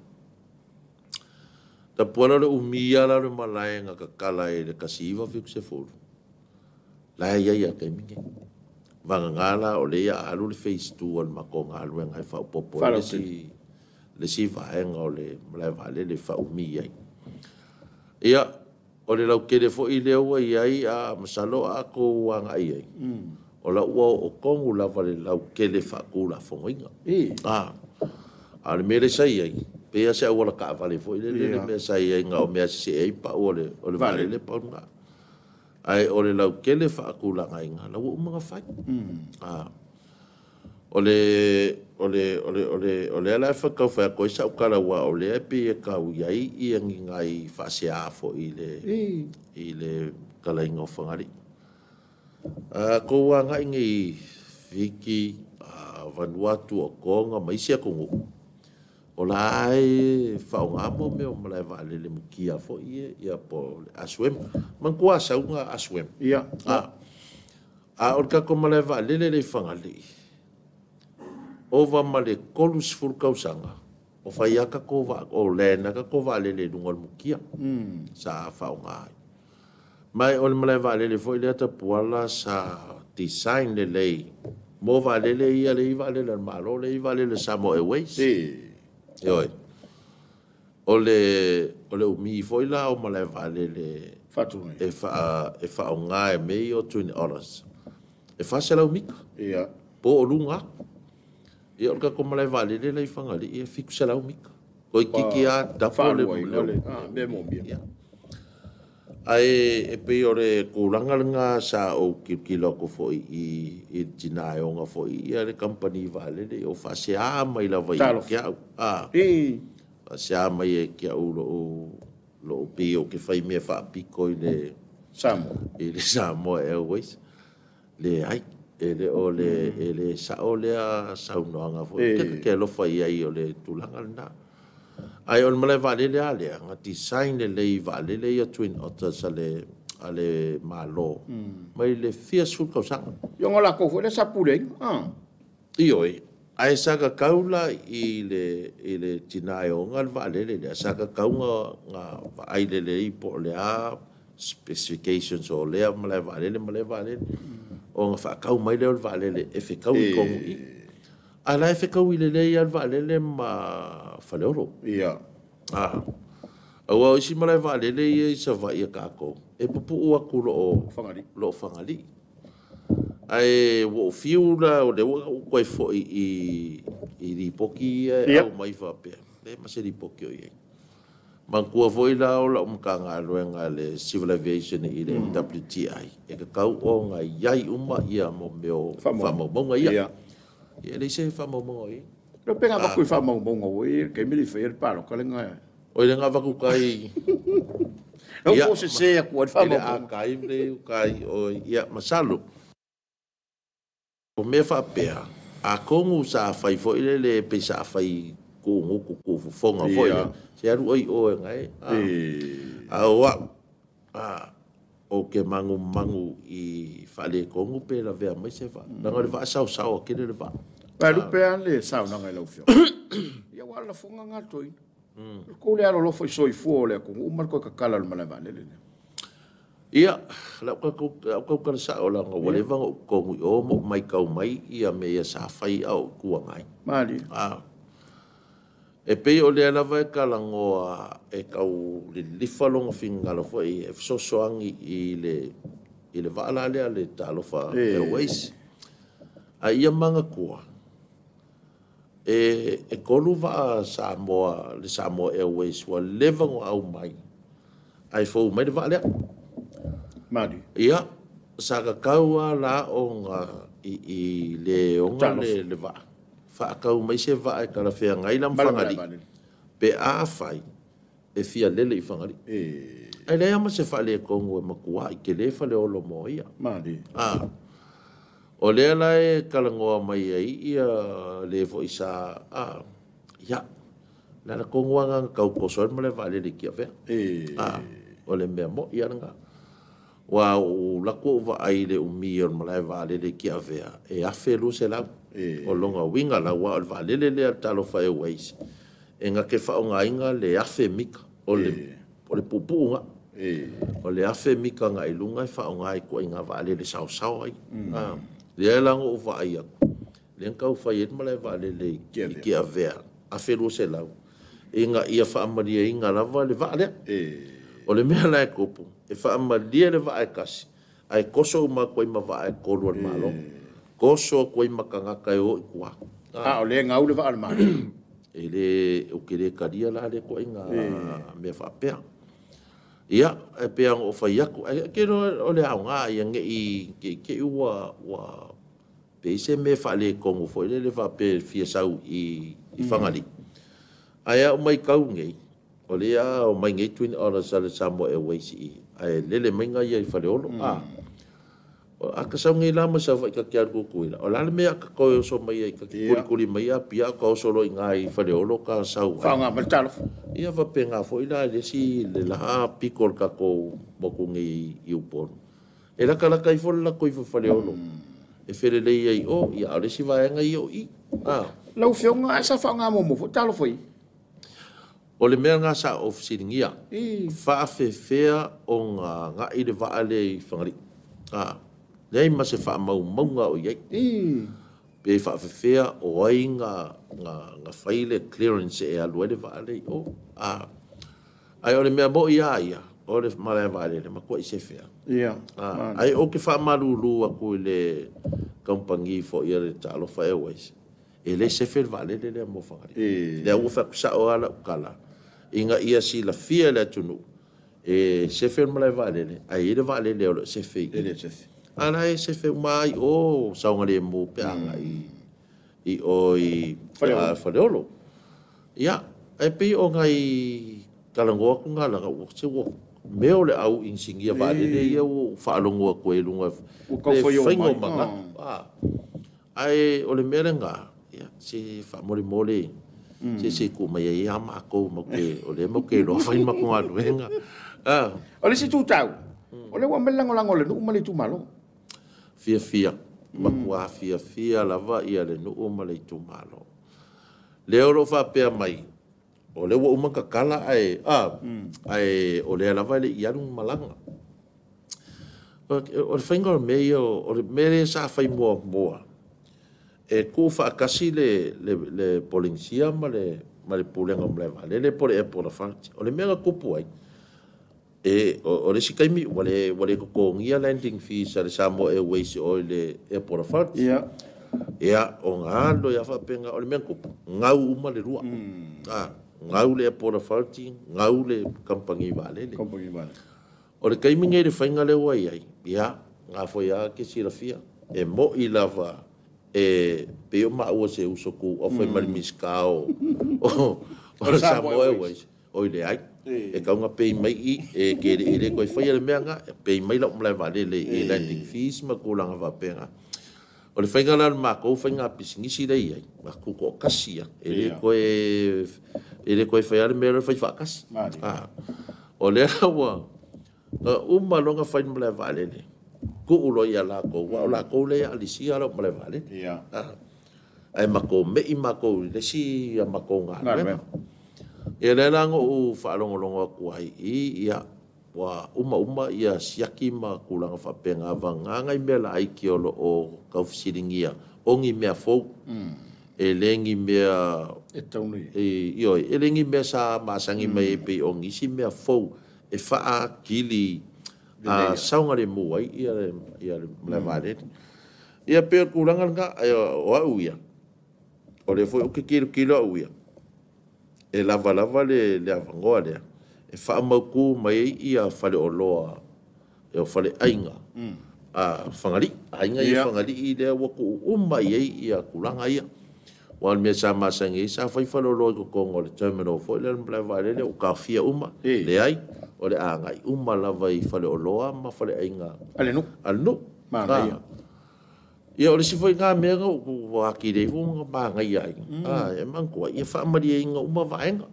Tapuala o le umia la o le malae na tatala i le 1970. La e i ai a taimi nei. Vagana la o lea ia alu le phase 2 o le matou galuega e faaopoopo ai le isi vaega o le malae vaalele e faaumi ai. Ia, o le lautele foi lea ua i ai a masalo a tou agai ai. O la ua oo tonu lava le lautele faatulafonoina. A o le mea lea sa i ai, pei lava se auala taavale foi lele le mea sa i ai na o mea sesee ai pau o le vaalele pau lena. Ae o le lautele faatulagaina la ua uma ona fai. O le o le o le o le o lea la e tau fai atu ai sau tala aua o lea e pei e tau i ai ia ni nai faasea foi i le talaiga o Fagalii. A tou agai nei Fiti, Vanuatu, o Tonga ma isi atunuu, o la e faaaoga mo mea o malae vaalele mukia foi ia po o le ASWM. Manatua sauga ASWM. A o le tatou malae vaalele le i Fagalii, ova ma le 30 tausaga, o fai a tatou o land a tatou vaalele i luga o le mukia sa faaaoga ai. Ma o le malae vaalele foi lea tapuala sa design lelei mo vaalele ia le i vaalele a le Malo, le i vaalele Samoa Airways. Ioe. O le umi foi la o malae vaalele faatulagaina. E faaaoga e mea ia o Twin Otters. E 400 mita. Po o luga atu. Ia o le tatou malae vaalele la i Fagalii e 700 mita. Toeitiiti lava double le Faaluaina le mea manaomia. Ia. Ae e pei o le tulaga lena sa ou kilokilo atu foi i le tinaeoga foi ia le kamupani vaalele o faasea mai lava i Talofa. ke au. Faasea mai e ke au lou pei o ke fai mea faapiko i le Samoa. i le Samoa Airways. Leai, e le o le e le sao lea saunoaga foi. Ke alofa i ai o le tulaga lena. Ae o le malae vaalele a lea, na design lelei vaalele ia Twin Otters a le Malo mai le fia sefulu tausaga. Ia ona latou foi lea sa puleaina. Ioe, ae sa kakau la i le tinaeoga le vaalele lea, sa kakau na vaai lelei po o le a specifications o lea malae vaalele ma lea vaalele. O na faatau mai lea o le vaalele e fetau i tonu i. A la e fetau i lelei lava le vaalele ma Faleolo. Aua o isi malae vaalele ia i Savaii a tatou, e pupuu atu loo Fagalii. Loo Fagalii. Ae ua ou fiu la o lea ua ou toe foi i lipoti ia e aumai faapea. Le ma se lipoti o i ai. Manatua foi la o lau Matagaluega le Civil Aviation i le MWTI, e tatau ona i ai uma ia mo mea o faamaumauga ia. Ia e leai se faamaumauga o i ai. Le pega avatu i faamaumauga ua i ai le taimi le i faia le palota lenei. O le avatu kai Lau po sese atu ai le i le faamaumauga. Archive le ukai o ia masalo. O mea faapea, atonu sa fai foi lele pe sa fai kugutu kufofoga foi le. Se alu ai oe ngai. A o au, o ke magumagu i faaletonu pe lavea mai se vaa. Leaga o le vaa saosao a tele le vaa. Vai lupe a le saunoaga i lau afioga. Ia ua lafoga gatoina. Le kou le alolofa i soifua o le atunuu ma le toe tatala o le malae vaalele lea. Ia, lau kau kala sao leaga ua leva ona ou totogi i o ma ou matau mai ia mea ia sa fai a o ou itu agai. Malie. E pei o lea lava e talanoa e tau lilifa lona finagalo foi e fesoasoani i le i le vaa la lea le Talofa Airways. A ia manatua, e 3 vaa Samoa, le Samoa Airways ua leva ona aumai, ae fou mai le vaa lea. Mali. Ia, sa tatau lava la ona i le ona le vaa. Faatau mai se vaa e talafeagai la ma Fagalii. Pe a fai, e fia lele i Fagalii. Ai leai ma se faaletonu e matua i tele Faleolo mo ia. Mali. O lea la e talanoa mai ai ia le foi sa ia la la tonu lava na tau toso ai ma le vaalele i Tiavea. O le mea mo'i lava lena. Ua ou alu atu ou vaai i le umi o le malae vaalele i Tiavea e 1,200. O lona uiga la ua o le vaalele lea a le Talofa Airways e na te faaaogaina le 1,000 mita o le puupuuga. O le 1,000 mita ngai luga e faaaoga i tuaiga vaalele saosao ai. Lea la na ou vaai atu, lea na tau fai ai le malae vaalele i Tiavea, 1,200, ina ia faamalieina lava le vaa lea. O le mea la e tupu, e faamalie le vaa e tasi, ae toso uma atu ai ma vaa e 3 o le Malo. Toso atu ai ma tagata e o i tua. A o lea gau le vaa o le Malo. E le, o te le talia la le toaiga mea faapea. Ia, e pei ona ou fai atu, ai ke o le aoga ia nei ke ua pe se mea faaletonu foi lele faapea fia sau i Fagalii. Ae au mai kau nei, o lea o mai nei Twin Otters a le Samoa Airways i, ae lele mai ngai ia i Faleolo. A ka sau nei la ma sau fai ka te alu kukuila. O la le mea ka koe oso mai ai, ka te kulikuli mai a pia ka oso lo i ngai i Faleolo ka sau ai. Whaonga ma le talofa. Ia faapena foi la le si le la piko le kakou moku nei i Upolu. E lakalaka i fo le lako i Faleolo. E felelei ai o, ia o le si vaenga i o i. Lau fionga ai sa whaonga momo fo talofa i. O le mea ngā sa ofisilingia. Whaafewhea o ngā ngai le vaa le i Fagalii. Leai ma se faamaumaunga o iai. Pe faafefea o ai ngā fai le clearance e alu ai le vaa le i o. Ai o le mea mo'i a ia, o le malae vaalele, matua i sefea. Ai o ke faamalulu atu i le kamupani foi a le Talofa Airways. E le sefe le vaalele lea mo Fagalii. Lea ua faapusao ala ukala. Inga ia silafia le atunuu. E sefe le malae vaalele, ai le vaalele o le sefe. E le sefe. Ala e sefe mai o saunga le mo pe anga i o i Faleolo. Ia, e pei o ngai talangoa ku ngā langa, ua se ua mea o le au insingia vaalele ia ua whaalongoa koe lunga le whainga o manga. Ai o le mea le ngā, ia, se whaamore mole, se ku mai ai a mākou mau ke, o le mau ke loa whain mako ngā luenga. O le si tūtau, o le ua mele langolango le nuu ma le itumalo. Fia fia, makua fia fia lava ia le nuu ma le itumalo. Lea o lo whapea mai, o le ua uma kakala ai, ai o lea lava le ialu malanga. O le whainga o le mea o le mea le sa whai mua mua, e ku whaakasi le Polynesia ma le pulenga ma le vale, le pole e pola whati. O le mea nga kupu ai, e o le sikaimi, wale kokongia landing fees a le Samoa Airways o le Airport Authority. Ia, o ngā alo ia whapenga, o le mea kupu, ngau uma le rua. Ngau le Airport Authority, ngau le kampangi vaalele. Kampangi vaalele. O le kaimi ngai le whainga le ua iai, ia, ngā foi a ke silafia, e mo i lava, e peo maua se uso ku, o whai mari miska o le Samoa Airways. O i le ai. E kaunga pei mai i, e ke le ele koe whai le mea ngā, pei mai lau malae vaalele e landing fees ma kūlanga whapenga. O le whainga la le mākou, whainga pisingisi le iai, ma kuko o kasi ia, e le koe whai ale mea le whai whaakasi. O le la ua, uma longa whai malae vaalele, ku ulo ia lākou, wa o lākou le ia alisia lau malae vaalele. Ai mākou, me i mākou, le si ia mākou ngā luenga. E le la ngo u whaalongolongo aku ai i, ia, ua uma uma ia siaki ma kūlanga whapenga wa ngā mea la ai ki olo o kaufisiringia, o ngi mea fou, e le ngi mea E taunu i. E le ngi mea sa masangi mai e pei o ngisi mea fou, e whaakili A saogalemu ai ia le malaevaalele. Ia pei o le tulaga lena o au ia, o lea foi ou te tilotilo au ia, e lava lava le avanoa lea e faamautu mai ai ia faleoloa o faleaiga Fagalii, aiga ia Fagalii lea ua tuu uma i ai ia tulaga ia. Aua o le mea sa masani ai sa fai faleoloa i totonu o le terminal foi lea o le malaevaalele ua taofia uma, leai, o le agai uma lava i faleoloa ma faleaiga a le nuu. A le nuu. Ia o le isi foi lena mea na ua atili ai foi ona manaia ai, e manatua ia faamalieina uma vaega.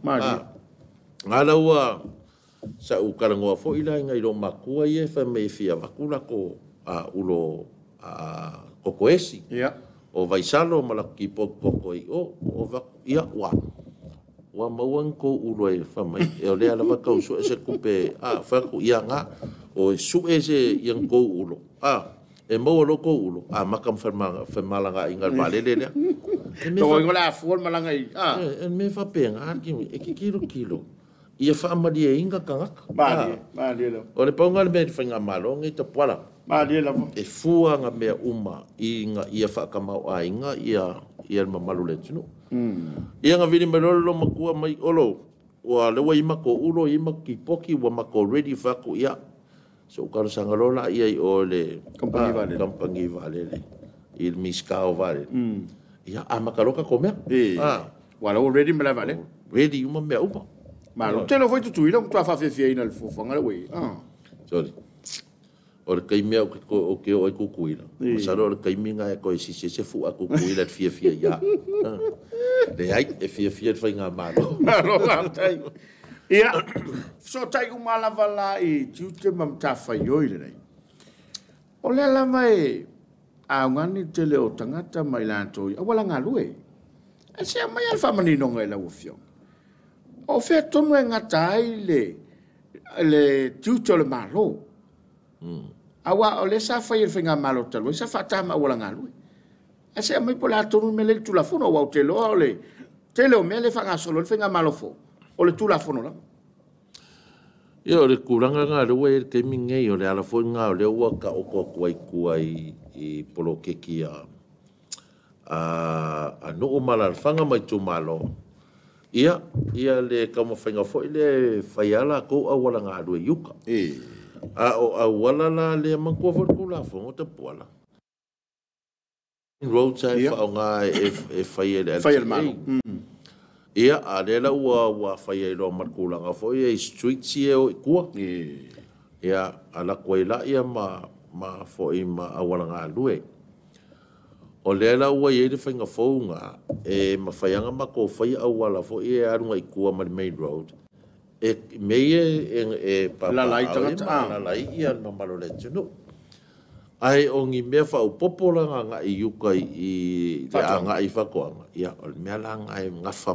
A la ua sa ou talanoa foi la i nai loomatua ia e fai mai e fia avatu latou ulo kokoesi o Vaisalo ma latou tipoti toto i o, ia ua maua ni tou ulo e fai mai o lea lava tau sue se tupe fai atu ia na o e sue se ia ni tou ulo e maua lo tou ulo amata ma femalagaaiga i le vaalele lea. E mea faapena e tilotilo ia faamalieina tagata. O le pauga le mea i le faigamalo nei Tapuala. E fua ngā mea uma ina ia faatamauaiga ia le mamalu o le atunuu. Ia na vili mai loa le loomatua mai Olo, ua lea ua i ai matou ulo, i ai matou tipoti, ua matou ready fai atu ia. So ou talosaga loa laia i o le kamupani vaalele, i le Minisita o Vaalele. Ia amata loa tatou mea. Ua la ua ready ma le vaalele. Ready uma mea uma. Malo. Tele foi Tutuila ua matua faafefiaina le fuafuaga lea ua i ai. Sorry. O le taimi au ke o ai Tutuila. Masalo o le taimi na e toe sisi se fua Tutuila e fiafia ia. Leai, e fiafia le faigamalo. Malo faafetai. Ia, fesootai uma lava la i tiute ma matafaioi lenei. O lea lava e augani tele o tagata mai latou i auala galue. Ae se aumai lava le faamaninoga i lau Afioga. O fea tonu e gata ai le tiute o le Malo. Aua o lea sa fai e le faigamalo talu ai, sa faata ma auala galue. Ae se aumai po o le a tonu le mea lea i le Tulafono, aua ou te iloa o le tele o mea lea e faagasolo ai le faigamalo fou, o le Tulafono lava. Ia o le tulaga lena lea ua i ai le taimi lenei, o le ala foi lena o lea ua taoto atu ai tua i poloketi a nuu ma alaalafaga ma itumalo. Ia le taumafaiga foi lea e fai lava latou auala galue i uta. A o auala la lea manatua foi le Tulafono Tapuala. Roads e faaaoga e fai e le LTA. Ia, a lea la ua fai ai loa ma le tulaga foi i streets ia o i tua. Ia, alu atu ai laia ma foi ma auala galue. O lea la ua i ai le faiga fou na e mafai lava ona matou faia auala foi e alu i tua ma le main road. E mea ia e papaaao ai ma alaala ai ia le mamalu o le atunuu. Ae o ni mea faaopoopo la agai i uta i le agai i faatoaga, ia o le mea la lena e gafa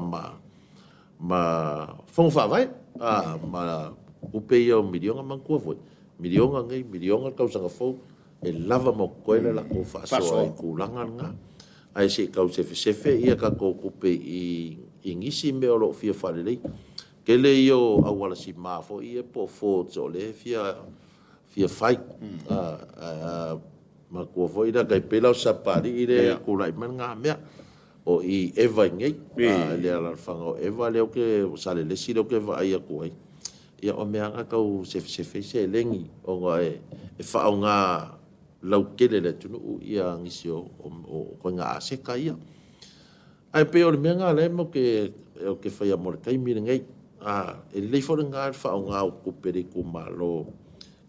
ma fono faavae, ma tupe ia o miliona manatua foi. Miliona nei, miliona le tausaga fou, e lava ma totoe le latou faasoa i tulaga lena. Ae se i tau sefesefe ia tatou tupe i nisi mea o lo o fia faalelei. Tele ia o auala sima foi ia po o fords o lea fia fai. Manatua foi la tai pei la o Sapalii le tulai mai ngā mea. O i Eva i nei, le alaalafaga o Eva lea o ke Salelesi lea o ke vaai atu ai. Ia o mea nga tau sefesefe se lengi ona e faaaoga lautele le atunuu ia nisi o koiga aseka ia. Ae pei o le mea ngā lea mo ke o ke whaia mo le taimi lenei. E lelei foi lena le faaaoga o tupe le itumalo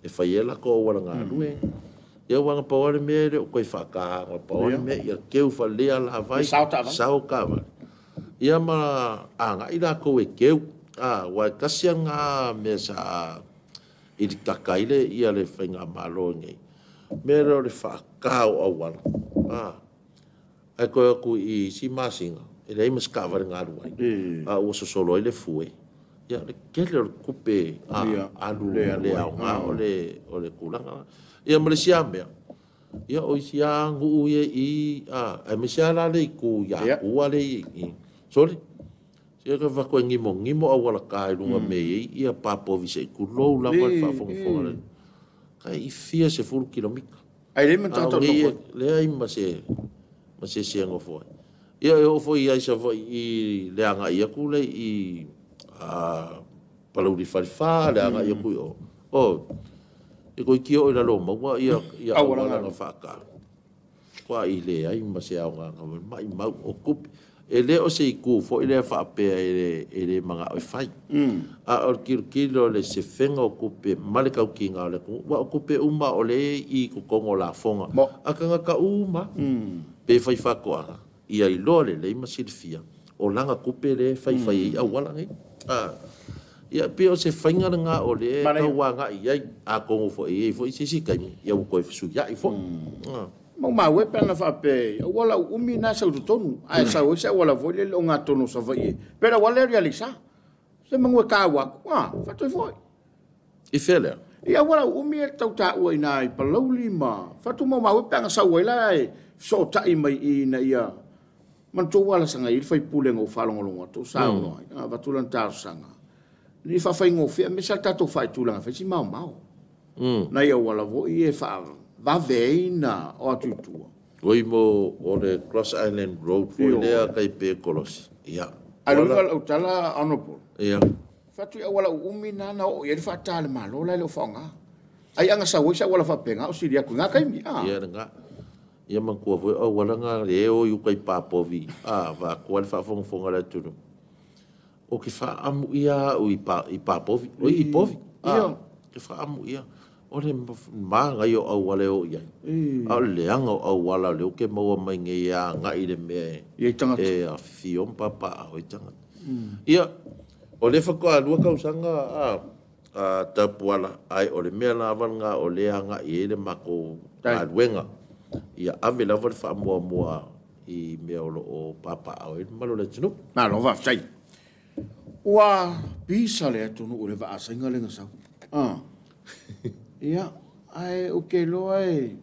e fai ai latou auala galue. Ia ua na pau le mea le o koe whaakaanga, pau le mea ia keu whalea la vai, sao taavale. Ia ma agai latou e keu. Ua e kasi ngā mea sa i le takaile ia le faigamalo nei. Mea lea o le whaakaa o auala. Ai koe aku i si masinga, e leai ma se taavale galue ai. Ua sosolo ai le fue. Ia le kele o le kupe alu le aoga o le tulaga. Ia ma le isi mea. Ia o isi a nguu ia i ai ma isi a la le i ku ia kua le i. Sorry. Sia ka fa koe ngimo ngimo auala ka i lunga me i ia papo vise i ku lou lava le faafogafoga le. Kai fia se fulu kilomita. Ai le man tata no. Le ai ma se se ngofo. Ia e ofo i ai sa i le anga ia ku le i a Palauli Falefa le anga ia ku o. O e koi ki o i lalo maua ia ia awala nga whaka. Kwa i le ai ma se au ngā mai mau o kupi. E le o se i ku fo i le whaapea e le manga o whai. A o kilo kilo le se whenga o kupe male kau ki ngā le ku. Wa o kupe uma o le i kukongo la fonga. A kanga ka uma. Pe whai whakoanga. Ia i loa le lei ma silfia. O langa kupe le whai whai i awala ngai. Ia pe o se whainga ngā o le kauanga i ai. A kongo fo i ei fo i sisi kaimi. Ia uko e fusu ia i fo. Mau maue pe ana whape, wala umi nā sau tonu. Ai sau ese wala foi le o ngā tono sa vai e. Pera wala realisa. Se mangue ka waku. Ah, fatoi foi. I fele. Ia wala umi e tau tā ua ina i Palauli ma. Fatu mau maue pe ana sau ai la e so tai mai i na ia. Man tō wala sanga i whai pule ngau whalongolonga tō sao noa. Ah, vatulan tāro sanga. Ni whawhai ngōwhia, me sa tātou whai tūlanga whai si mau mau. Na ia wala voi e wha vaveina o atutua. Oi mo o le Cross Island Road foi lea kai pe kolosi. Ia. Aluga lau tala honorable. Ia. Fatu ia wala umi nana o ia whaatale malo lai le whaonga. Ai anga sa wisa wala whapenga o siria ku ngā kaimi. Ia nga. Ia mankua foi o wala ngā le o yukai pāpovi. A wa kua le whaafongafonga le tunu. O ki whaamu ia o i pāpovi. O i povi. Ia. Ki whaamu ia. O le maanga i o auale o iai. A o le anga o auala le o ke maua mai ngei a ngai le mea e a whio mpapa a o i tangata. Ia, o le whakoa lua kausanga a tapuala, ai o le mea la awal ngā o le anga i e le mako aluenga. Ia ave lava le whaamua mua i mea o lo o papa a o e malo le tunu. Malo whawhai. Ua pisa le atunu o le vaasainga le ngasau. Ia, ai o ke loa e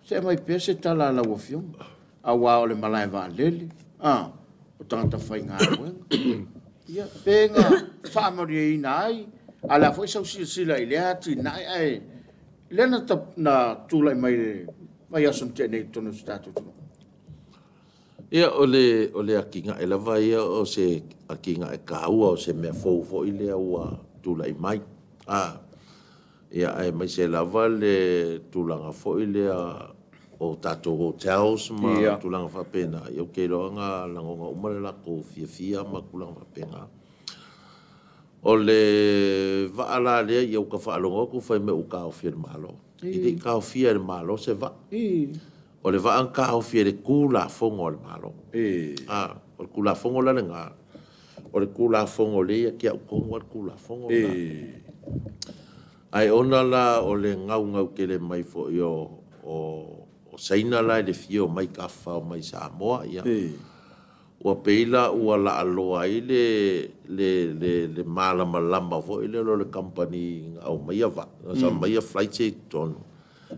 se mai pese tala la wafionga. A wā o le malae vā lele. O tangata whai ngā wenga. Ia, penga whaamari e ina ai. A la foi sau sila i lea ati nai ai. Lea na tūlai mai le mai aso mte nei tono se tātou tunu. Ia, o le akinga e lava ia o se akinga e kāua o se mea fou i lea ua tūlai mai. Ia, ai mai se lava le tūlanga foi lea o tātou hotels ma tūlanga whapena. Ia o ke loa ngā langonga uma le lako fia fia ma tūlanga whapena. O le vaala lea ia uka whaalonga ku whai me uka o fia le malo. I te ka o fia le malo se va. O le vaa ka o fia le kula fongo le malo. O le kula fongo la le ngā. O le kula fongo le ia kia ukongo le kula fongo la. Ai ona la o le ngau ngau kele mai fo i o saina la le fio mai ka whao mai Samoa ia. Ua peila ua la aloa i le malama lama fo i le lo le company au mai va. Sa mai flight se tonu.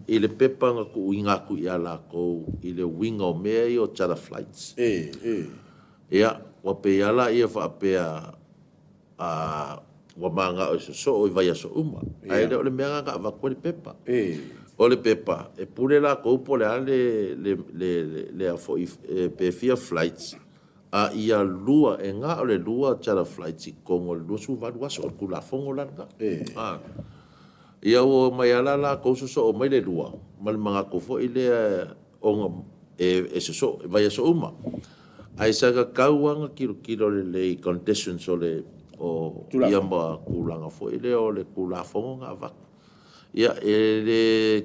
I le pepa nga ku inga ku ia la ko i le winga o mea i o charter flights. Ia, ua peila ia whaapea ua maanga o so o i vai aso uma. Ai le o le mea ngā wakua le pepa. O le pepa, e pule la koupo le a le a fo i pe fia flights. A ia lua, e ngā o le lua charter flights i kongo le lua su valu aso o le kula fongo la ngā. Ia o mai ala la kouso so o mai le lua. Ma le manga kofo i le onga e so e vai aso uma. Ai saka kauanga kilo kilo le le conditions o le o ia ma kulanga foi le o le kula fongo ngā waku. Ia e le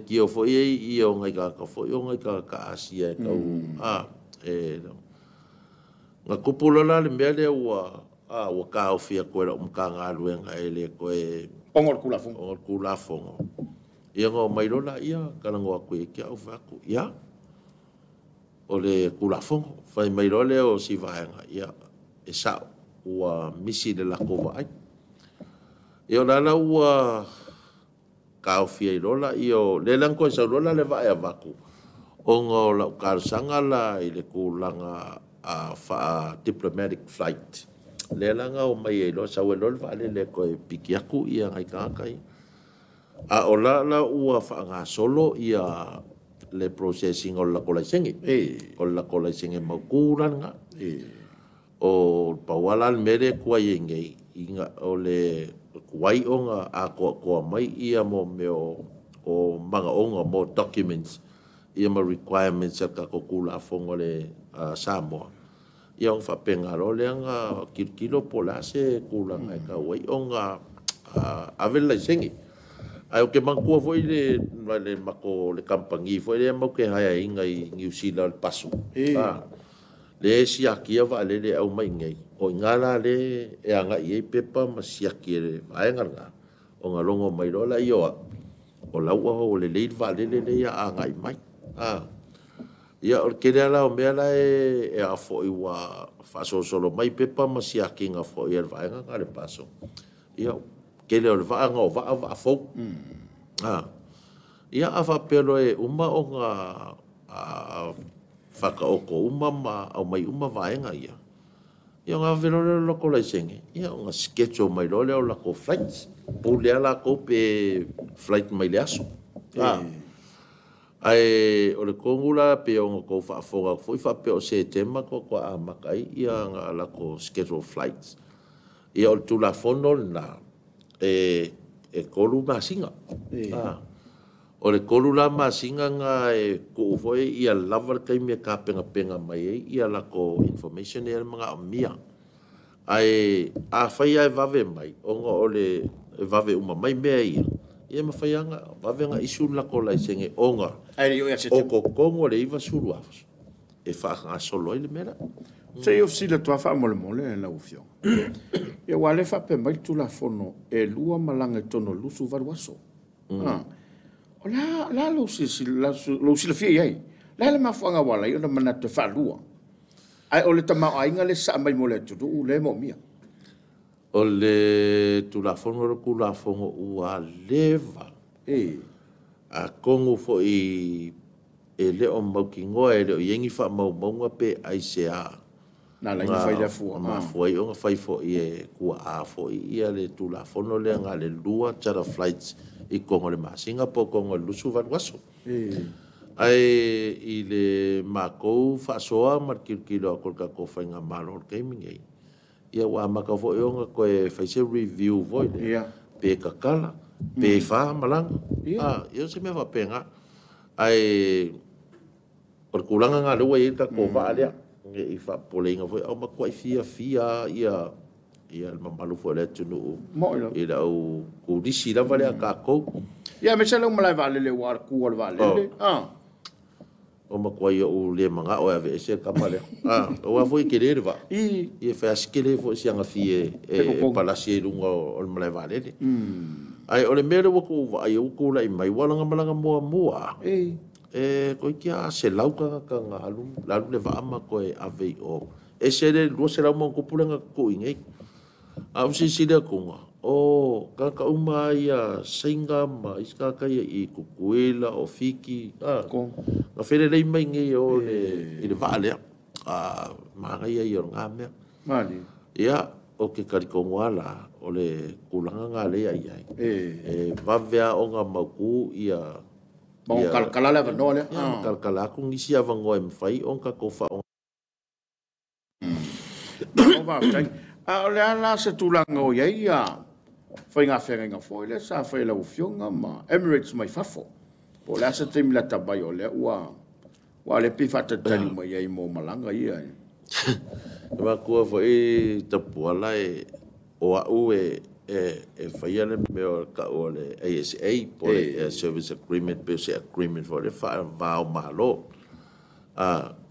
kio foi e i o ngai kaka foi o ngai kaka asia e kau. E ngā kupu lola le mea lea ua ua kāofia koe la umka ngā luenga e le koe Ongo le kula fongo. Ongo le kula fongo. Ia ngā mai lola ia kalango aku e kia au whaku. Ia o le kula fongo. Whai mai lola o si vaenga. Ia e sao ua misi le lako vaai. Ia o lala ua kāofia i lola ia o le lang koe sau lola le vae a waku. Onga o lau kārsanga la i le kūlanga a wha diplomatic flight. Le langa o mai e loa sau e lola vae le koe piki aku ia ngai kākai. A o la la ua faagasolo ia le processing o le lako laisene. O le lako laisene mautu la lena. O le pau lava la le mea lea e tuai ai nei, ina o le tuai ona atoatoa mai ia mo mea o manaoga mo documents ia ma requirements a le tatou Tulafono a le Samoa. Ia ona faapena loa lea ona tilotilo po o le a se tulaga e tatau ai ona ave le laisene. Ae ou te manatua foi le matou le kamupani foi lea matou te hire ina i Niu Sila o le PASO, lea e siakia vaalele e aumai i inei, o i ina la lea e agai i ai pepa ma siaki e le vaega lena, ona logo mai loa lea o au, o la ua lelei le vaalele lea o le a agai mai. Ia o le tele lava la o mea la e foi ua faasolosolo mai pepa ma siakiina foi e le vaega lena a le PASO. Ia tele o le vaa na o vaa vaa fou. Ia a faapea loa e uma ona faataoto uma ma aumai uma vaega ia, ia ona ave loa lea o le latou laisene, ia ona schedule mai loa lea o latou flights. Pule lava latou pe flight mai le aso. Ae o le tonu la pei ona outou faafofoga atu foi faapea o Setema faatoa amata ai ia latou schedule flights. Ia o le Tulafono lena e 3 masina. O le 3 la masina na e tuu foi ia lava le taimi e tapenapena mai ai ia latou information ia e manaomia. Ae afai lava e vave mai, ona o le vave uma mai mea ia, ia mafai lava ona vave ona issue le latou laisene ona o totonu o le 90 aso e faagasolo ai le mea lea. Se i ou fesili atu lava faamolemole lau Afioga. Ia aua o lea e faapea mai le Tulafono e 2 malaga i totonu o le 28 aso. O le a lou silafia i ai? O le a le mafuaaga ua ala ai ona manatu e faalua? Ae o le tamaoaiga lea e sasaa mai mo le atunuu lea e moomia. O le Tulafono le Tulafono ua leva. Atonu foi e le o mautinoa, e le o i ai ni faamaumauga pe aisea Na ala ai ona fai lea fua. Mafua ai ona fai foi e tuaa foi ia le Tulafono lea na le 2 charter flights i totonu o le masina po o totonu o le 28 aso. Ae i le matou faasoa ma le tilotilo atu o le tatou faigamalo i le taimi nei, ia ua amata foi ona toe fai se review foi lea, pe tatala, pe 4 malaga. Ia o se mea faapena. Ae o le tulaga lena lea ua i ai le tatou vaa lea, ne i faapopoleina foi, a ua matuai fiafia lava ia le mamalu foi o le atunuu i le au turisi lava lea a tatou. Ia, aemaise lou malae vaalele ua tu o le vaalele. O matuai ou le manao e aveese le tama lea. Aua foi e tele le vaa. Ia fai lava si tele foi o si agafie e palasi ai i luga o le malae vaalele. Ae o le mea lea ua tuu vaai ua tulai mai, ua lana malaga muamua e toeitiiti lava 100 tagata na alu alu le vaa ma toe ave i o. Ese le 200 ma ona tupu lea na tutuu i inei. A ou silasila atuga, o tagata uma lava ia Saina ma isi tagata ia i Tutuila, o Fiti, na felelei mai nei o i le vaa lea. Manaia ia o lena mea. Ia, ou te talitonu lava la, o le tulaga lena lea i ai. E vave lava ona mautu ia Ma ua kalakala le avanoa lea. Ia, ma kalakala atu nisi avanoa e mafai ona tatou faaoga. Malo faafetai. A o le a la se tulaga o i ai ia faiga feagaiga foi lea sa fai e lau Afioga ma Emirates mai fafo? Po o le a se taimi lata mai o lea ua le pei faatalitali mai ai mo malaga ia? E matua foi Tapuala e o au e faia le mea o tau o le ASA po o le Air Service Agreement, pe o se agreement foi lea faava o Malo.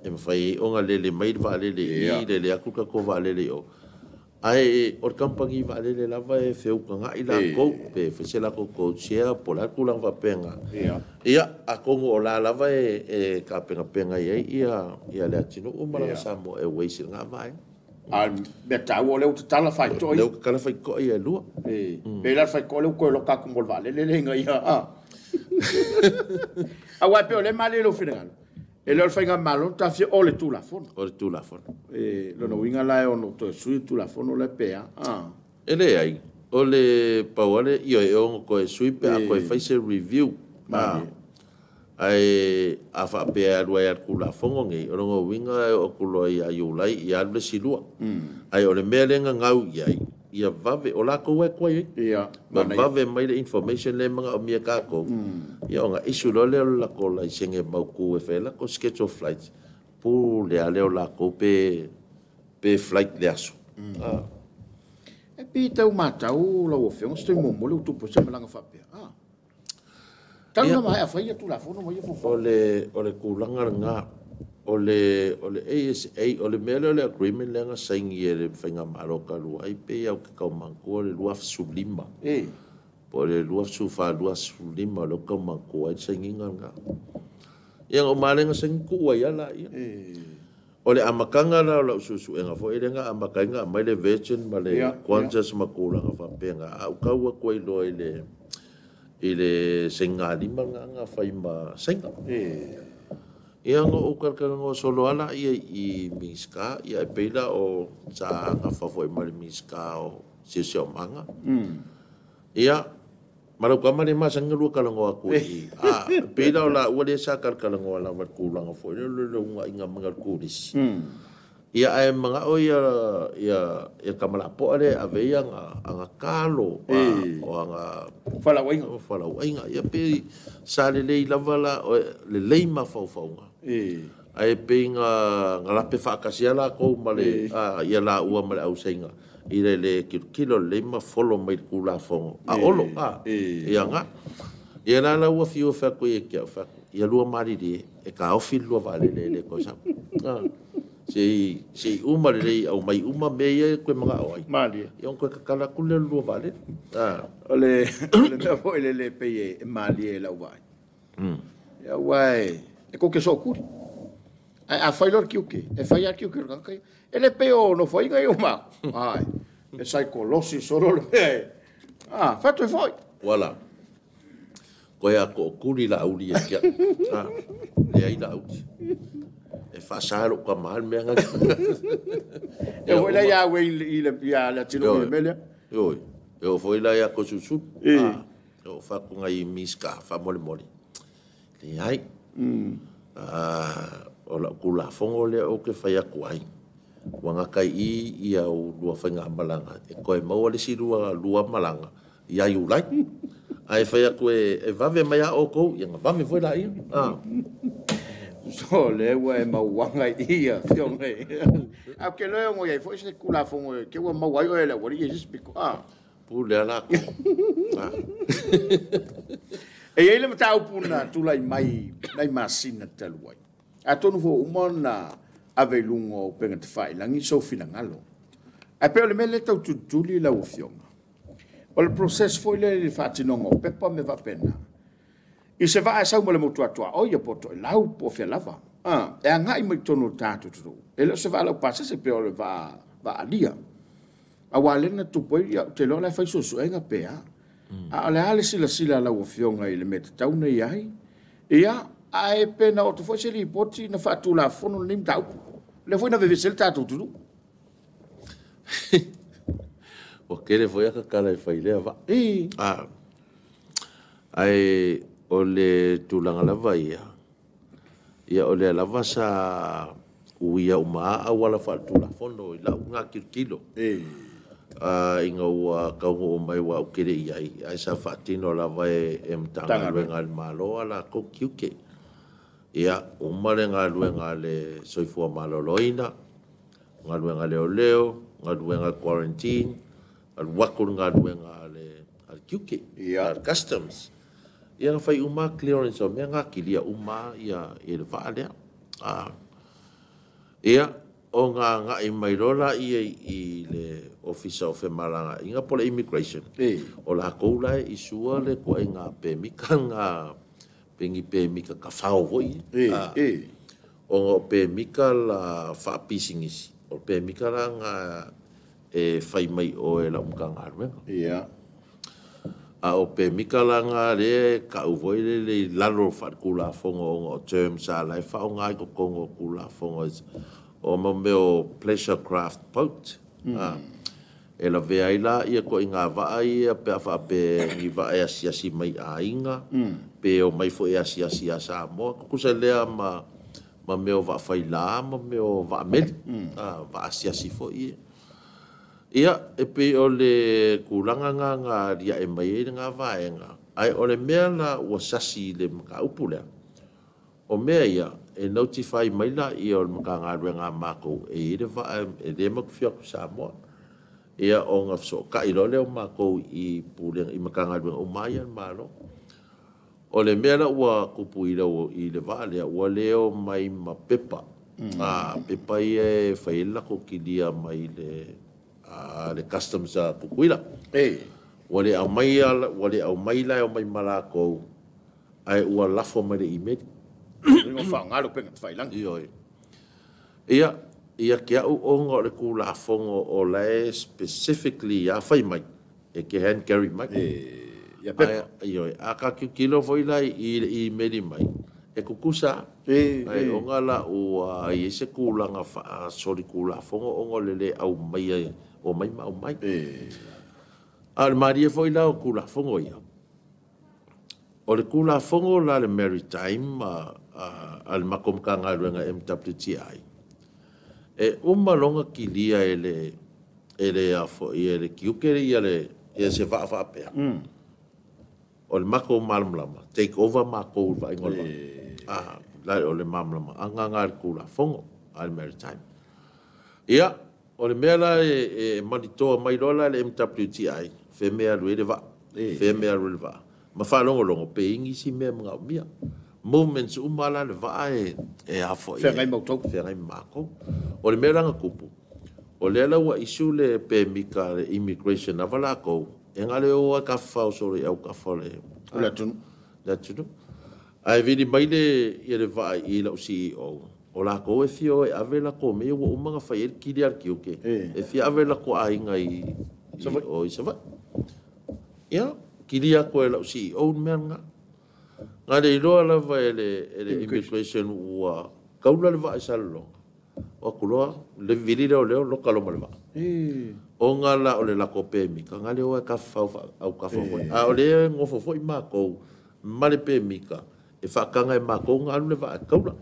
E mafai ai ona lele mai le vaalele i i, lele atu le tatou vaalele i o. Ae o le kamupani vaalele lava e feutagai latou pe fai se latou code share po o le a le tulaga faapena. Ia, atonu o la lava e tapenapena i ai ia le atunuu ma lana Samoa Airways i lena vaega. A o le mea taua o lea ua tatala faitoa ia. Lea ua tatala faitoa ia e 2. Pe la le faitoa lea ua toe loka atu mo le vaalele lea ina ia. Aua e pei o lea e malie i lou finagalo, e le o le faigamalo na tafia, o le Tulafono. O le Tulafono. Lona uiga la e ono toe sui le Tulafono lea pe a. E leai. O le pau lava le ioe e ono toe sui pe a toe fai se review. Ae a faapea e alu ai lava i le Tulafono lenei, o lona uiga e oo atu loa ia Iulai ia alu le isi lua. Ae o le mea lea e gagau i ai, ia vave, o latou lava e tuai ai. Ma vave mai le information lea e manaomia e tatou, ia ona issue loa lea o le latou laisene mautu e fai ai latou schedule flights, pule lava lea o latou pe flight i le aso. E pei tau matau lau Afioga, o se taimi muamua lea ua tupu ai se malaga faapea. Talu ona maea fai ia Tulafono ma ia fuafuaga. O le tulaga lena, o le ASA, o le mea lea o le agreement lea na saini e le Faigamalo talu ai, pei lava ou te tau manatua o le 2015. Po o le 2014, 2015 o lea ou te tau manatua ai le sainiga lena. Ia na uma lava lea na saini tuu ai lava laia. O le amataga la o lau suesuega foi lea na amata ai ona aumai le Virgin ma le Qantas ma tulaga faapena, a ou tau atu ai loa i le sainigalima lena na fai ma Saina. Ia na ou talatalanoa solo lava laia i Minisita, ia e pei la o sa nafa foi ma le Minisita o Siosiomaga. Ia, ma lau tama lea e masani ona lua talanoa atu i i. A, e pei la o laua lea sa talatalanoa lava i le tulaga foi lea o le unaiga mai o le turisi. Ia ae manao ia ia tama lapoa lea e ave ai ana talo, o ana falauaiga. Falauaiga. Ia pei sa lelei lava la, lelei mafaufauga. Ae pei na lape faatasi lava latou ma le, ia laua ma le au Saina i le le tilotilo lelei ma follow mai le Tulafono a Olo, a, ia na. Ia la la ua fiu e fai atu ia te au, fai atu, ia lua malilie, e taofi le lua vaalele e le toe sau. Se i uma lelei aumai uma mea ia e toe manao ai. Malie. Ia ona toe tatala atu lea o le lua vaalele. O le mea foi lele pei e malie i lau vaai. Ia aua e tou te sookuli. Ae a fai loa le tiute, e fai lava le tiute o le tagata ia. E le pei o nofoaiga ia o matou. Ai, e saikolosi solo le mea e. Fai atu ai foi. Voilà. Koe a tookuli la auli e kia. Leai la auli. E faasa lou tama le mea ngana. E foi la ia ue i le ia le atino i le mea lea. Oi. E o foi la ia ko susu. E o fa ku ngai miska fa mole mole. Leai. O lau Tulafono lea ou te fai atu ai, ua gata i i ia au lua faigamalaga, e toe maua le isi lua malaga ia Iulai. Ae fai atu e vave mai a outou, ia na vave foi laia. So lea ua e mauaga i i afioga i. Ae ou te iloa e ono i ai foi se Tulafono e te ua maua ai oe e le aualii i se isi pito. Pule a latou. E i ai le mataupu na tulai mai nai masina talu ai. Atonu foi ua uma ona ave i luga o upega tafailagi sou finagalo. Ae pei o le mea lea e tau tulituli lau Afioga, o le process foi lea i le faatinoga o pepa ma mea faapena. I se vaa e sau mai le motu atuaoi po o Toelau po o fea lava, e agai mai totonu o le tatou atunuu, e le o se vaa laupasese pei o le vaa alia. Aua lea na tupu ai, ou te iloa o la e fai suesuega pe a. A o le a le silasila a lau Afioga i le mea tatau ona i ai? Ia, ae pe na oo atu foi se lipoti na faatulafono lenei mataupu. Lea foi na vevesi ai le tatou atunuu. Ua tele foi ata tala e fai i lea vaa. Ae o le tulaga lava ia, ia o lea lava sa uia uma lava auala faaletulafono i lau na tilotilo. Ina ua taunuu mai aua ou te le i ai, ae sa faatino lava e Matagaluega a le Malo a latou tiute. Ia, uma le galuega a le Soifua Maloloina, galuega a leoleo, galuega a le quarantine, alu atu le galuega a le tiute, a le customs. Ia na fai uma lava clearance o mea na, kilia uma lava le vaa lea. Ia, ona agai mai loa laia i le Ofisa o Femalagaaiga po o le Immigration, o latou la e isua le ituaiga pemita lena, pe ni pemita tafao foi. Ona o pemita la faapisinisi, o pemita la na e fai mai o e lau Matagaluega. A o pemita la na lea e tau foi lele i lalo o faaletulafono ona o terms a la e faaaoga i totonu o Tulafono o mo mea o pleasure craft boat. E lavea ai la ia koʻiga va'a ia pe a fa'ape ni va'a e asiasi mai aiga pe o mai fo'i e asiasi iā Samoa tutusa lea ma ma mea o va'afailā ma mea o va'ameli a va'asiasi fo'i ia e pei o le tulaga gā na alia'e mai ai lagā vaega ae o le mea la ua sasi i le mataupu lea o mea ia e notify mai laia o le Matagaluega a matou e i ai le va'a e lē matou te fia o atu i Samoa ia ona fesoota'i loa lea o matou i pulega i Matagaluega uma ia a le Malo. O le mea la ua tupu i le va'a lea ua lē o mai ma pepa pepa ia e fai ai le latou kilia mai le customs a Tutuila. Ua le aumai ua le aumai la e omai ma latou ae ua lafo mai le imeli. O fa'aaogā le upega tafailagi. Ioe. Ia ia te a'u ona o le Tulafono o la e specifically a fai mai e te hand carry mai. Ia pepa. Ioe, a ka tilotilo foi la i le imeli mai e tutusa ae ona la ua i ai se tulaga fa'asolitulafono ona o le lē aumaia o mai ma aumai. A o le malie foi la o Tulafono ia o le Tulafono la le Maritime a le matou Matagaluega MWTI e uma loa ona kilia e le a fo'i e le tiute ia le ia se va'a fa'apea o le matou malamalama take over matou i le vaaiga o le va'a la o le malamalamaaga lena i le Tulafono a le Maritime. Ia o le mea la e manitoa mai loa la le MWTI fe mea alu ai le va'a fe mea alu ai le va'a ma faalogologo pe i ai nisi mea e manaomia movements uma la le va'a e a fo'i Feagai ma outou. Feagai ma matou. O le mea la na tupu o lea la ua issue le pemita le immigration lava lakou e na le o ai tafafao solo i autafa o le O le atunuu. Le atunuu ae vili mai le ia le va'a i lau CEO o lakou e fia o e ave latou mea ua uma ona fai ai le kili a le tiute e fia ave latou aiga i o i Savaii. Ia kili atu e lau CEO le mea lena na le iloa lava e le immigration ua kaula le vaa i Salelologa o atu loa le vili lea o leo loka loa ma le vaa ona la o le latou pemita na le o e tafafao autafa foi a o lea e nofo foi matou ma le pemita e faataga e matou ona alu le vaa e kaula.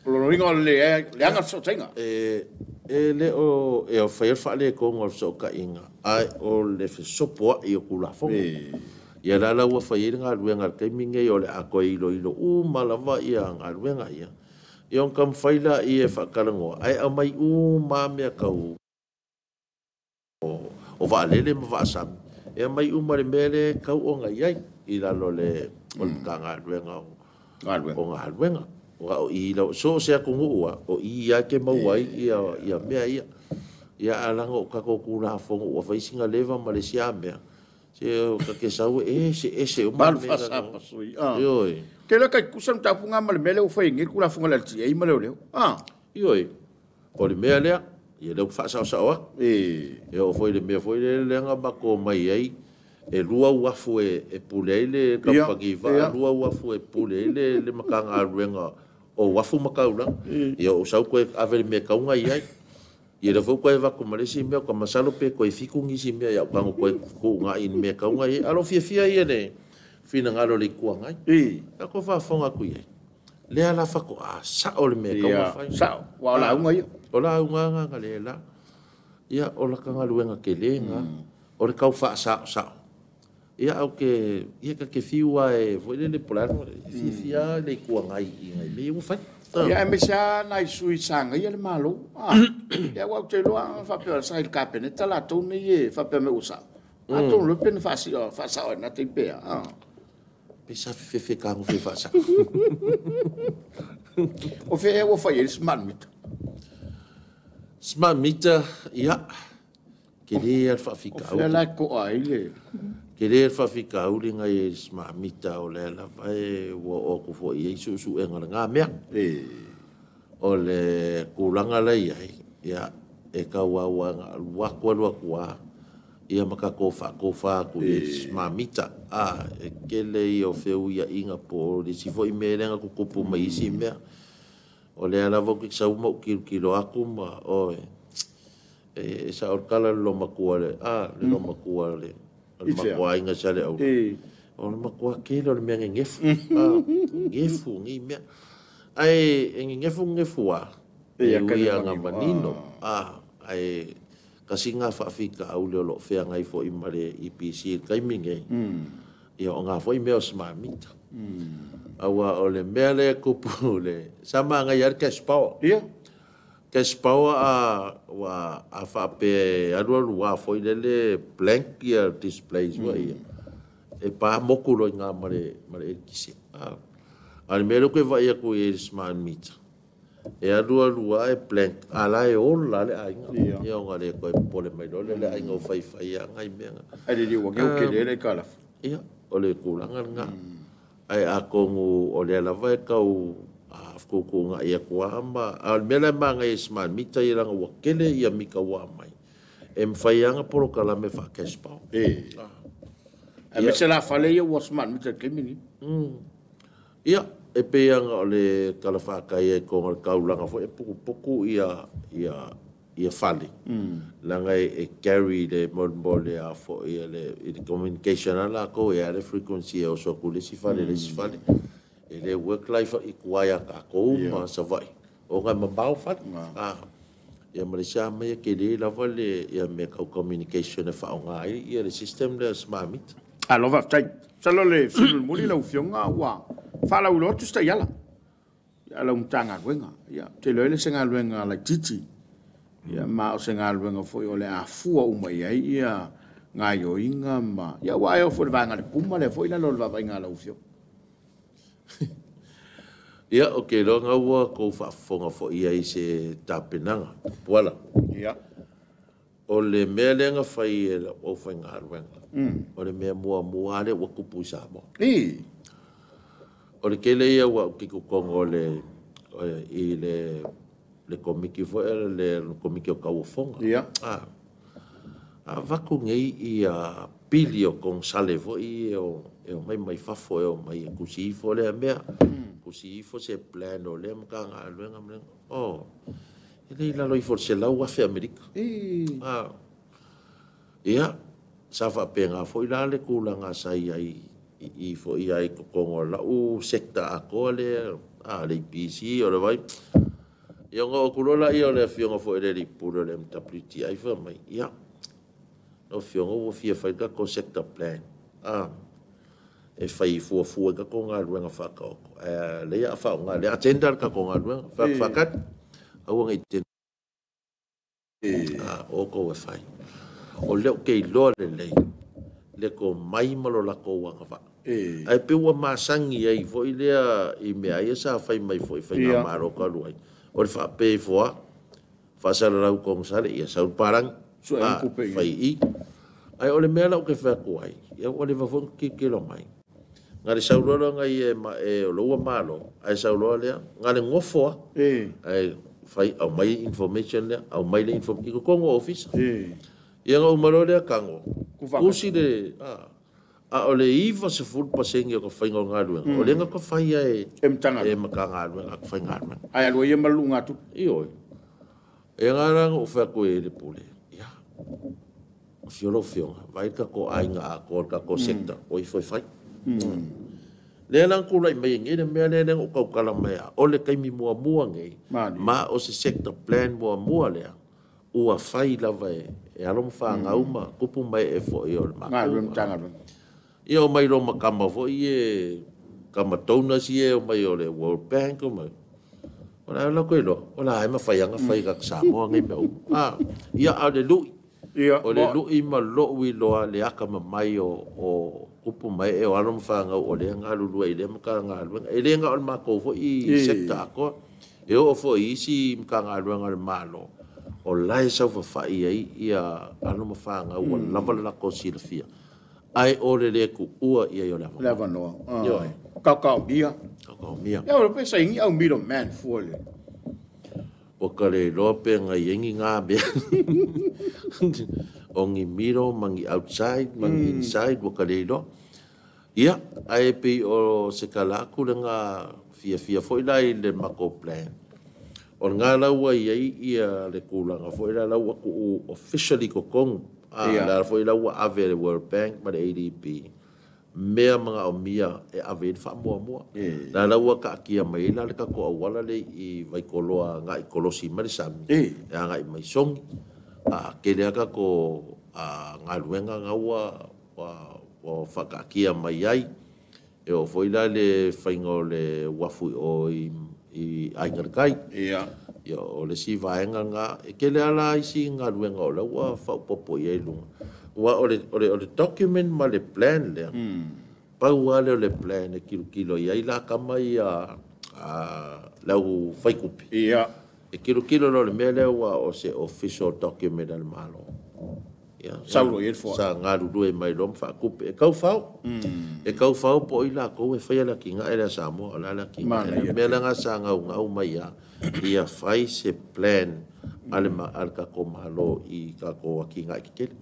O lona uiga o le leaga le fesootaiga. E le o e fai le faaletonu o le fesootaiga ae o le fesopoai o Tulafono ia la la ua fai ai le galuega i le taimi nei o le a toe iloilo uma lava ia galuega ia ia ona taumafai laia e faatalanoa ae aumai uma lava mea tau o vaalele ma vaasami e aumai uma le mea lea e tau ona i ai i lalo o le Matagaluega o Galuega. O galuega o i so o se atunuu a o i lava e te maua ai ia mea ia ia ae leaga o tatou Tulafono ua fai sina leva ma le isi a mea se ta te sau e eseese uma Malu mea. Faasapasui. Ioe. Te iloa tai tutusa le mataupu lena ma le mea lea ua fai ai nei le Tulafono a le LTA ma leoleo. Ioe, o le mea lea ia lea ua faasaosao atu e oo foi i le mea foi lea lea na matou omai ai e lua uafu e pule ai le kamupani vaa lua uafu e pule ai le Matagaluega o Uafu ma Taulaga ia ou sau toe ave le mea e tatau ona i ai ia lea foi ua toe avatu ma le isi mea ua masalo pe toe 7 nisi mea ia ou tago toe fetuunai i le mea e tatau ona i ai a o lou fiafia ia i le finagalo o le Itu Agai a tou faafofoga atu i ai lea la faatoa sa'o le mea e tatau ona fai. Sao ua o lauga ia. O lauga na le la ia o lata galuega telē na o le tau faasaosao ia au ke ia ka ke fiu a e foi lele po o le a le fiafia le Itu Agai i nai mea ia ua fai. Ia aemaise lava nai sui sa agaia le Malo. Ia aua ou te iloa faapea sa i le Kapeneta latou nei e faapea mai ua sao. Atonu loa pe na faasao ai na taimi pe a. Pe sa fefefe tagofe faasao. O fea ea ua fai ai le smart meter? Smart meter ia tele a le O faafitauli. Fea la e to'a ai le Tele le faafitauli na i ai le smart meter o lea lava e ua oo atu foi i ai suesuega o lena mea. O le tulaga la i ai ia e tauau lava na alu atu alu atu lava ia ma tatou faatofa atu i le smart meter a e tele ia o feuiaiga po o le isi foi mea lea na tutupu mai isi mea o lea lava ou te sau ma ou tilotilo atu ma oe. E sa o kala lo makua le a le lo makua le o le makua inga sa le au. O le makua ke lo le mea ngefu. Ngefu ngi mea. Ai e ngefu ngefu a. E ui anga manino. Ai kasi ngā whaafika au leo lo whea ngai fo i mare EPC kai minge. Ia o ngā fo i mea o smart meter. Aua o le mea le kupu le sama ngai ar cash power. Ia. Cash power a wa a whaape aru aru a fo i lele blank ia displays wa ia. E pā moku lo i ngā mare e kise. A le mea leo koe vai aku i smart meter. E aru aru a e blank ala e ola le ainga. Ia o ngā le koe pole mai lole le ainga o whai whai a ngai mea. Ai le liwa ke o ke le le kala. Ia, o le kūlanga ngā. Ai a kongu o le alava e kau a whkuku ngā ia kua ama. A le mea le maa ngai e smart meter i ranga ua kele ia mika ua mai. E mwhai anga poro kala me wha cash power. E. A me se la whale ia ua smart meter kemini. Ia. E pe anga o le kalawhaka ia e konga le kaulanga fo e puku puku ia ia fale. Langa e carry le mole a fo ia le communication ala ko ia le frequency o so ku le si fale le si fale. E le work life i kuai a ka ko ma sa vai. O nga mabau fale. Ia Malaysia mai ke le lava le ia me kau communication e whaonga ai ia le system le smart meter. Alofa tai. Salo le filu muli la ufionga wa whala ulo atu sta iala. Ia la umtanga gwenga. Ia te loele se ngā luenga lai titi. Ia ma o se ngā luenga foi o le afua uma ia ia ngā yoinga ma. Ia wa e o fo le vanga le puma le foi la lo le vava inga la ufio. Ia o ke longa ua kou whaafonga fo ia i se tapenanga. Puala. Ia. O le mea lenga whai e la o whai ngā ruenga. O le mea mua mua le ua kupu i Samoa. O le kele ia ua kiko kongo le i le komiki fo le komiki o kauafonga. Ia. A vaku ngei i a pili o kong sale fo i o e o mai mai fafo e o mai kusi ifo le mea. Kusi ifo se plan o le mka ngā luenga mlenga. O e le lalo ifo se lau afe Amerika. Ia sa whapenga fo i la le kūlanga sa ia i fo i ai kongo lau sekta a koa le a le IPC o le vai. Ia ngā o kulola ia o le fionga fo i le lipuro le MWTI fo mai. Ia no fionga ua fia whai ka ko sector plan. E whai fua fua ka ko ngā ruenga whakaoko. Le ia whao ngā le agenda ka ko ngā ruenga whakakat. Aua ngai tēnā. O ko e whai. O leo kei loa le lei. Le ko mai malo la ko wanga wha. Ai pe ua masangi ai fo i lea i mea ia sa whai mai fo i whai ngā maro ka ruai. O le whape i foa, whasara rau kong sale, ia saur parang, whai i. Ai o le mea lau ke whea kuai, ia o le wawhong kikilo mai. Ngā le sauroa ngai e o loa malo, ai sauroa lea, ngā le ngofoa, ai whai au mai information lea, au mai le information, i kongo office. Ia ngā umaro lea kango. Kusi le, a o le iwa se fulu pasengi o ka whainga o ngā ruenga. O lenga ka whai e e maka ngā ruenga, ka whai ngā ruenga. Ai alua ia malu ngā tu. I oi. E ngā ranga o whea koe e le pule. Ia. O fiolo fionga. Vai ka ko ainga a ko ka ko sekta. O i whai whai. Le lang kula i mai ngi le mea le lenga o kaukala mai a. O le kaimi mua mua ngi. Ma o se sector plan mua mua lea. Ua whai lava e alo mwha ngā uma. Kupu mai e fo i o le mako. Ngā ruenga tanga ruenga. Ia o mai roma kama fo i e kama tauna si e o mai o le World Bank o mai. O la la koe loa, o la ai ma whai anga whai ka Samoa ngai mea umu. Ia a le lui. O le lui ma lou i loa le aka ma mai o kupu mai e o alo mwha ngau o le ngā lulua i le maka ngā luenga. E le ngā o le mākou fo i sekta akoa. E o fo i isi maka ngā luenga le malo. O lai sau whawhai ai ia alo mwha ngau o lava le lako silafia. Ai o le le ku ua ia i o le avanoa. Le avanoa. Kau kau mia. Kau kau mia. Ia o le pesa ingi au middle man fua le. O ka le loa pe ngai engi ngā mea. O ngi miro, mangi outside, mangi inside, o ka le loa. Ia, ai pe o se kalaku le ngā fia fia foi lai le mako plan. O le la ua iai ia le tulaga foi la ua tuu officially totonu la foi la ua ave le World Bank ma le ADB mea manaomia e ave i le faamuamua. La la ua taatia mai la le tatou auala le i Vaitoloa agai kolosi mai le sami e agai mai Sogi. Tele lava tatou galuega na ua faataatia mai ai. E oo foi la le faiga o le uafu o i Aiga i le Tai. Ia o le isi vaega lena. E tele lava la isi galuega o la ua faaopoopo i ai i luga. Aua o le document ma le plan lea, pau lava lea o le plan e tilotilo i ai la tama ia le au faitupe. E tilotilo loa i le mea lea ua o se official document a le Malo. Sa galulue mai loa ma faatupe. E taufao. E taufao po o i latou e faia le atinae lea a Samoa, o le a le atinae lea. O le mea lea sa gaugau mai lava, ia fai se plan a le tatou Malo i tatou atinae tetele.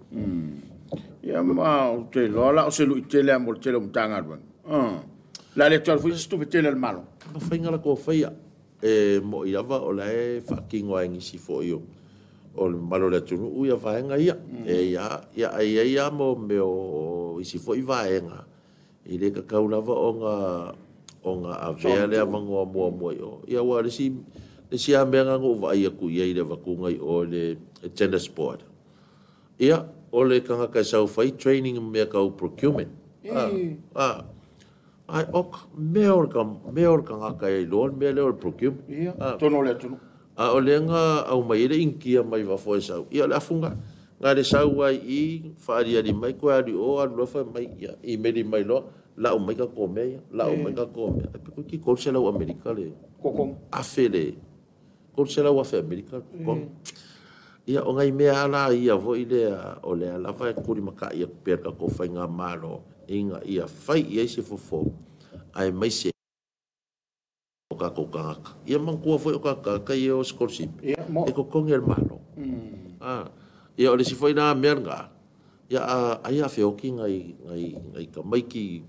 Ia ma ou te iloa la o se luitele lava mo le tele o Matagaluega. O le a le toe alu foi se tupe tele a le Malo. Ma faiga la tou faia. E moi lava o la e faatino ai nisi foi o le mamalu o le atunuu ia vaega ia. E ia ai ia mo mea o isi foi vaega i le tatau lava ona avea le avanoa muamua i o. Ia ua le isi lava mea na ou vaai atu i ai i le avatuga i o le tenders board. Ia, o le tagata e sau fai training mea tau procurement. Ai ok, mea o le tagata e iloa le mea lea o le procurement. Ia, tonu o le atunuu. A o lea na aumai ai le Initia mai fafo e sau. Ia o le afuga, na le sau ai i faaliali mai koe alu i o alu loa fai mai, ia imeli mai loa, lau mai tatou mea ia, lau mai tatou mea. E pe koe 300 Amerika le afe le, 300,000 Amerika le kokoga. Ia o ngai mea ala ia foi lea, o lea lava e tulimatai atu pea tatou faigamalo ina ia fai i ai se fofo, ae mai se o tatou tagata. Ia manatua foi o tatou tagata ia o scholarship. E totogi e le Malo. Ia o le isi foi la mea lena, ia ai a feoki ngai tamaiti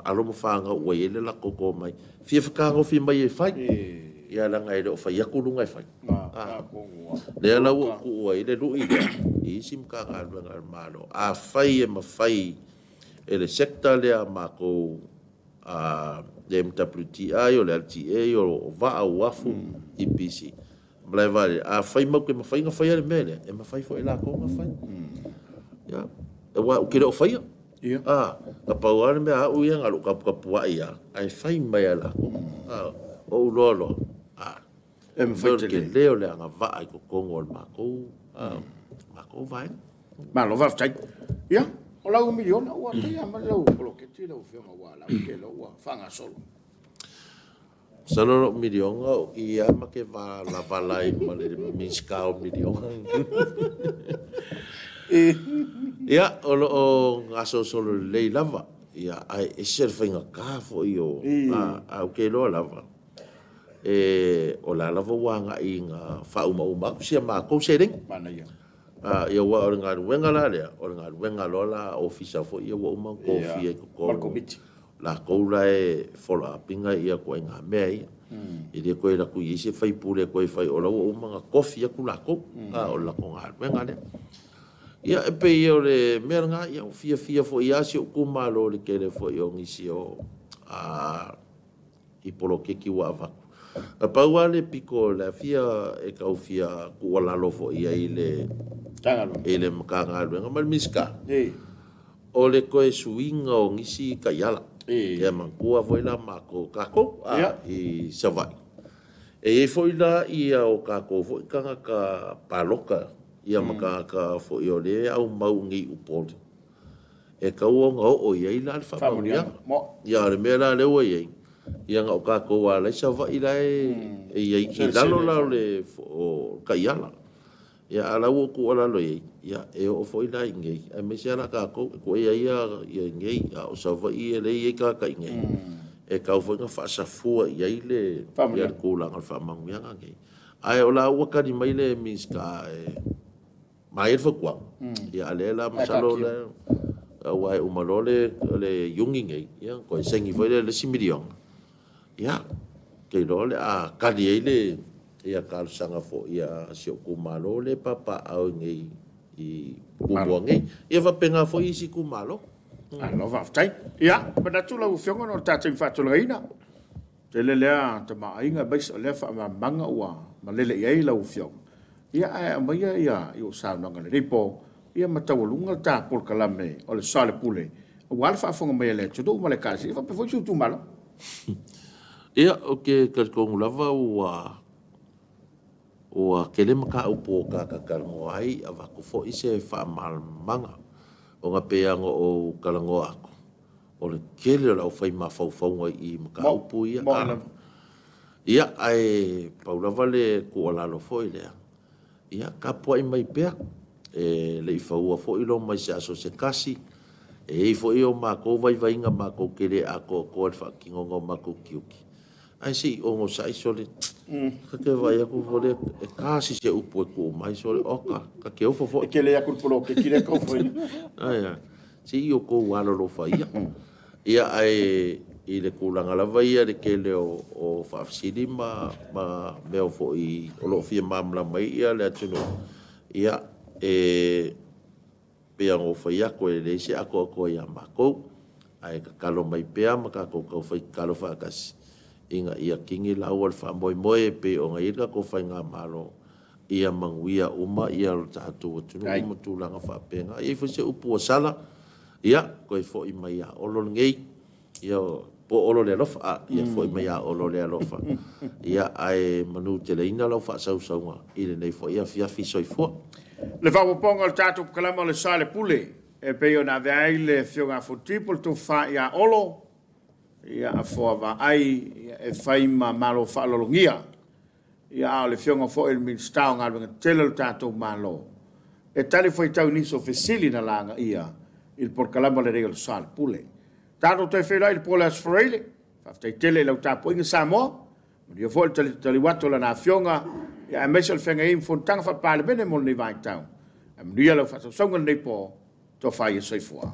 alo ma fanau ua i ai le latou tomai. Fia fetagofi mai e fai. Ia laga e le o fai atu luga e fai. Lea la ua tuu ai le lui lea i isi Matagaluega a le Malo. Afai e mafai e le sector lea matou le MWTI o le LTA o vaa uafu EPC. Malae vaalele, afai mau te mafai ona faia le mea lea, e mafai foi e latou ona fai. Ia, aua ou te le o faia. Na pau lava le mea au ia na lou taputapuai lava, ae fai mai e latou. O ou loa loa. E mafai tele. O le o le agavaa i totonu o le matou vaega. Malo faafetai. Ia, o lau miliona ua taia ma lau poloketi lau afioga ua lau te lau ua faagasolo. Masalo lou miliona o ia ma ke valavala ai ma le Minisita o miliona. Ia, o loo gasolosolo lelei lava. Ia, ae ese le faigata foi o a ou te iloa lava. E o la lava ua agai ina faaumauma atu sia matou seleni. Ia ua o le galuega la lea, o le galuega loa la ofisa foi ia ua uma ona tofia i totonu. Latou la e follow up inga ia ituaiga mea ia. E le toe alu atu i ai se faipule toe fai o la ua uma ona tofi atu latou. O le latou galuega lea. Ia e pei o le mea lena, ia ua fiafia foi lava si ou itumalo i le tele foi o nisi o i poloketi ua avatu. Na pau lava le pito o le afia e tau fia tuualalo foi i ai i le Matagaluega ma le Minisita. O le toe suiga o nisi taiala. Ia manatua foi la matou tatou i Savaii. E i ai foi la ia o tatou foi tagata palota ia ma tagata foi o le aumau nei i Upolu. E tau ona oo i ai la le faamanuiaga. Ia o le mea la lea ua i ai, ia na o tatou alai Savaii la e i ai i lalo la o le taiala. Ia a la ua tuualalo i ai, ia e oo foi la i nei, aemaise lava la tatou e tuuai ai ia i nei, a o Savaii e le i ai tagata i nei. E tau foi na faasafua i ai le tulaga o le faamanuiaga nei. Ae o la ua tali mai le Minisita e mai le fautuaga. Ia a lea la masalo le aua e uma loa le Iuni nei, ia toe saini foi le isi miliona. Ia, te iloa o le a tali ai le Ia talosaga fo'i a si o'u itumalo lea e papaaao iinei i Tumua nei, ia faapena foi isi itumalo. Malo faafetai. Ia, manatu lau Afioga ona o le ta taimi faatulagaina, tele lea tamaoaiga aemaise o lea faamalamalamaga ua malele i ai lau Afioga. Ia, ae aumaia ia i ou saunoaga i lenei po, ia ma taualuga le ta polokalame o le Soalepule, aua le faafofoga mai a le atunuu ma le Ekalesia faapea foi si ou itumalo. Ia, ou te talitonu lava ua ua tele mataupu o ta talatalanoa ai, avatu foi se faamalamalamaga, ona pei lava ona ou talanoa atu, o le tele o le aufai mafaufauga i mataupu ia. Ia, ae pau lava le tuualalo foi lea, ia tapuai mai pea, e le i faua foi Roma i se aso se tasi, e i ai foi o matou vaivaiga matou te le atoatoa i le faatinoga o matou tiute, ae se i onosai sole, ta te vaai atu foi lea e tasi se upu e tuu mai sole, oka, ta te ofo foi. E tele atu le poloketi lea e tau fai. Ae a, se i outou alolofa ia. Ia, ae i le tulaga lava ia i le tele o faafesili ma mea foi o lo o fia malamalama ai le atunuu, ia, e pei ona ou fai atu, e leai se atoatoa ia matou, ae tatalo mai pea ma tatou taufai tatalo faatasi ina ia kini lau o le faamoemoe e pei ona i ai le tatou faigamalo, ia manuia uma lo tatou atunuu ma tulaga faapena. E i ai foi se upu ua sala, ia, toe foi mai ia Olo lenei, ia, po o Olo le alofa, ia foi mai ia Olo le alofa, ia, ae manuteleina lau faasausauga i lenei foi afiafi. Soifua. Le faaopoopoga o le tatou polokalame o le Soalepule e pei ona avea ai le Afioga ia Fonoti po o le Tofa ia Olo, ia afoa vaai e fai ma malo faaaloalogia. Ia, a o le Afioga foi i le Minisita o Galuega Tetele o le tatou Malo, e talifuaitau i nisi o fesili na lagaia i le polokalame lenei o le Soalepule. Tatou toe feiloai i le po o le Aso Faraile. Faafetai tele i lau tapuaiga Samoa. Manuia foi le taliu atu o lana Afioga, ia aemaise o le feagai ai ma fonotaga faa-Palemene mo lenei vaitau. Ae manuia lau faasausauga i lenei po, tofa ia soifua.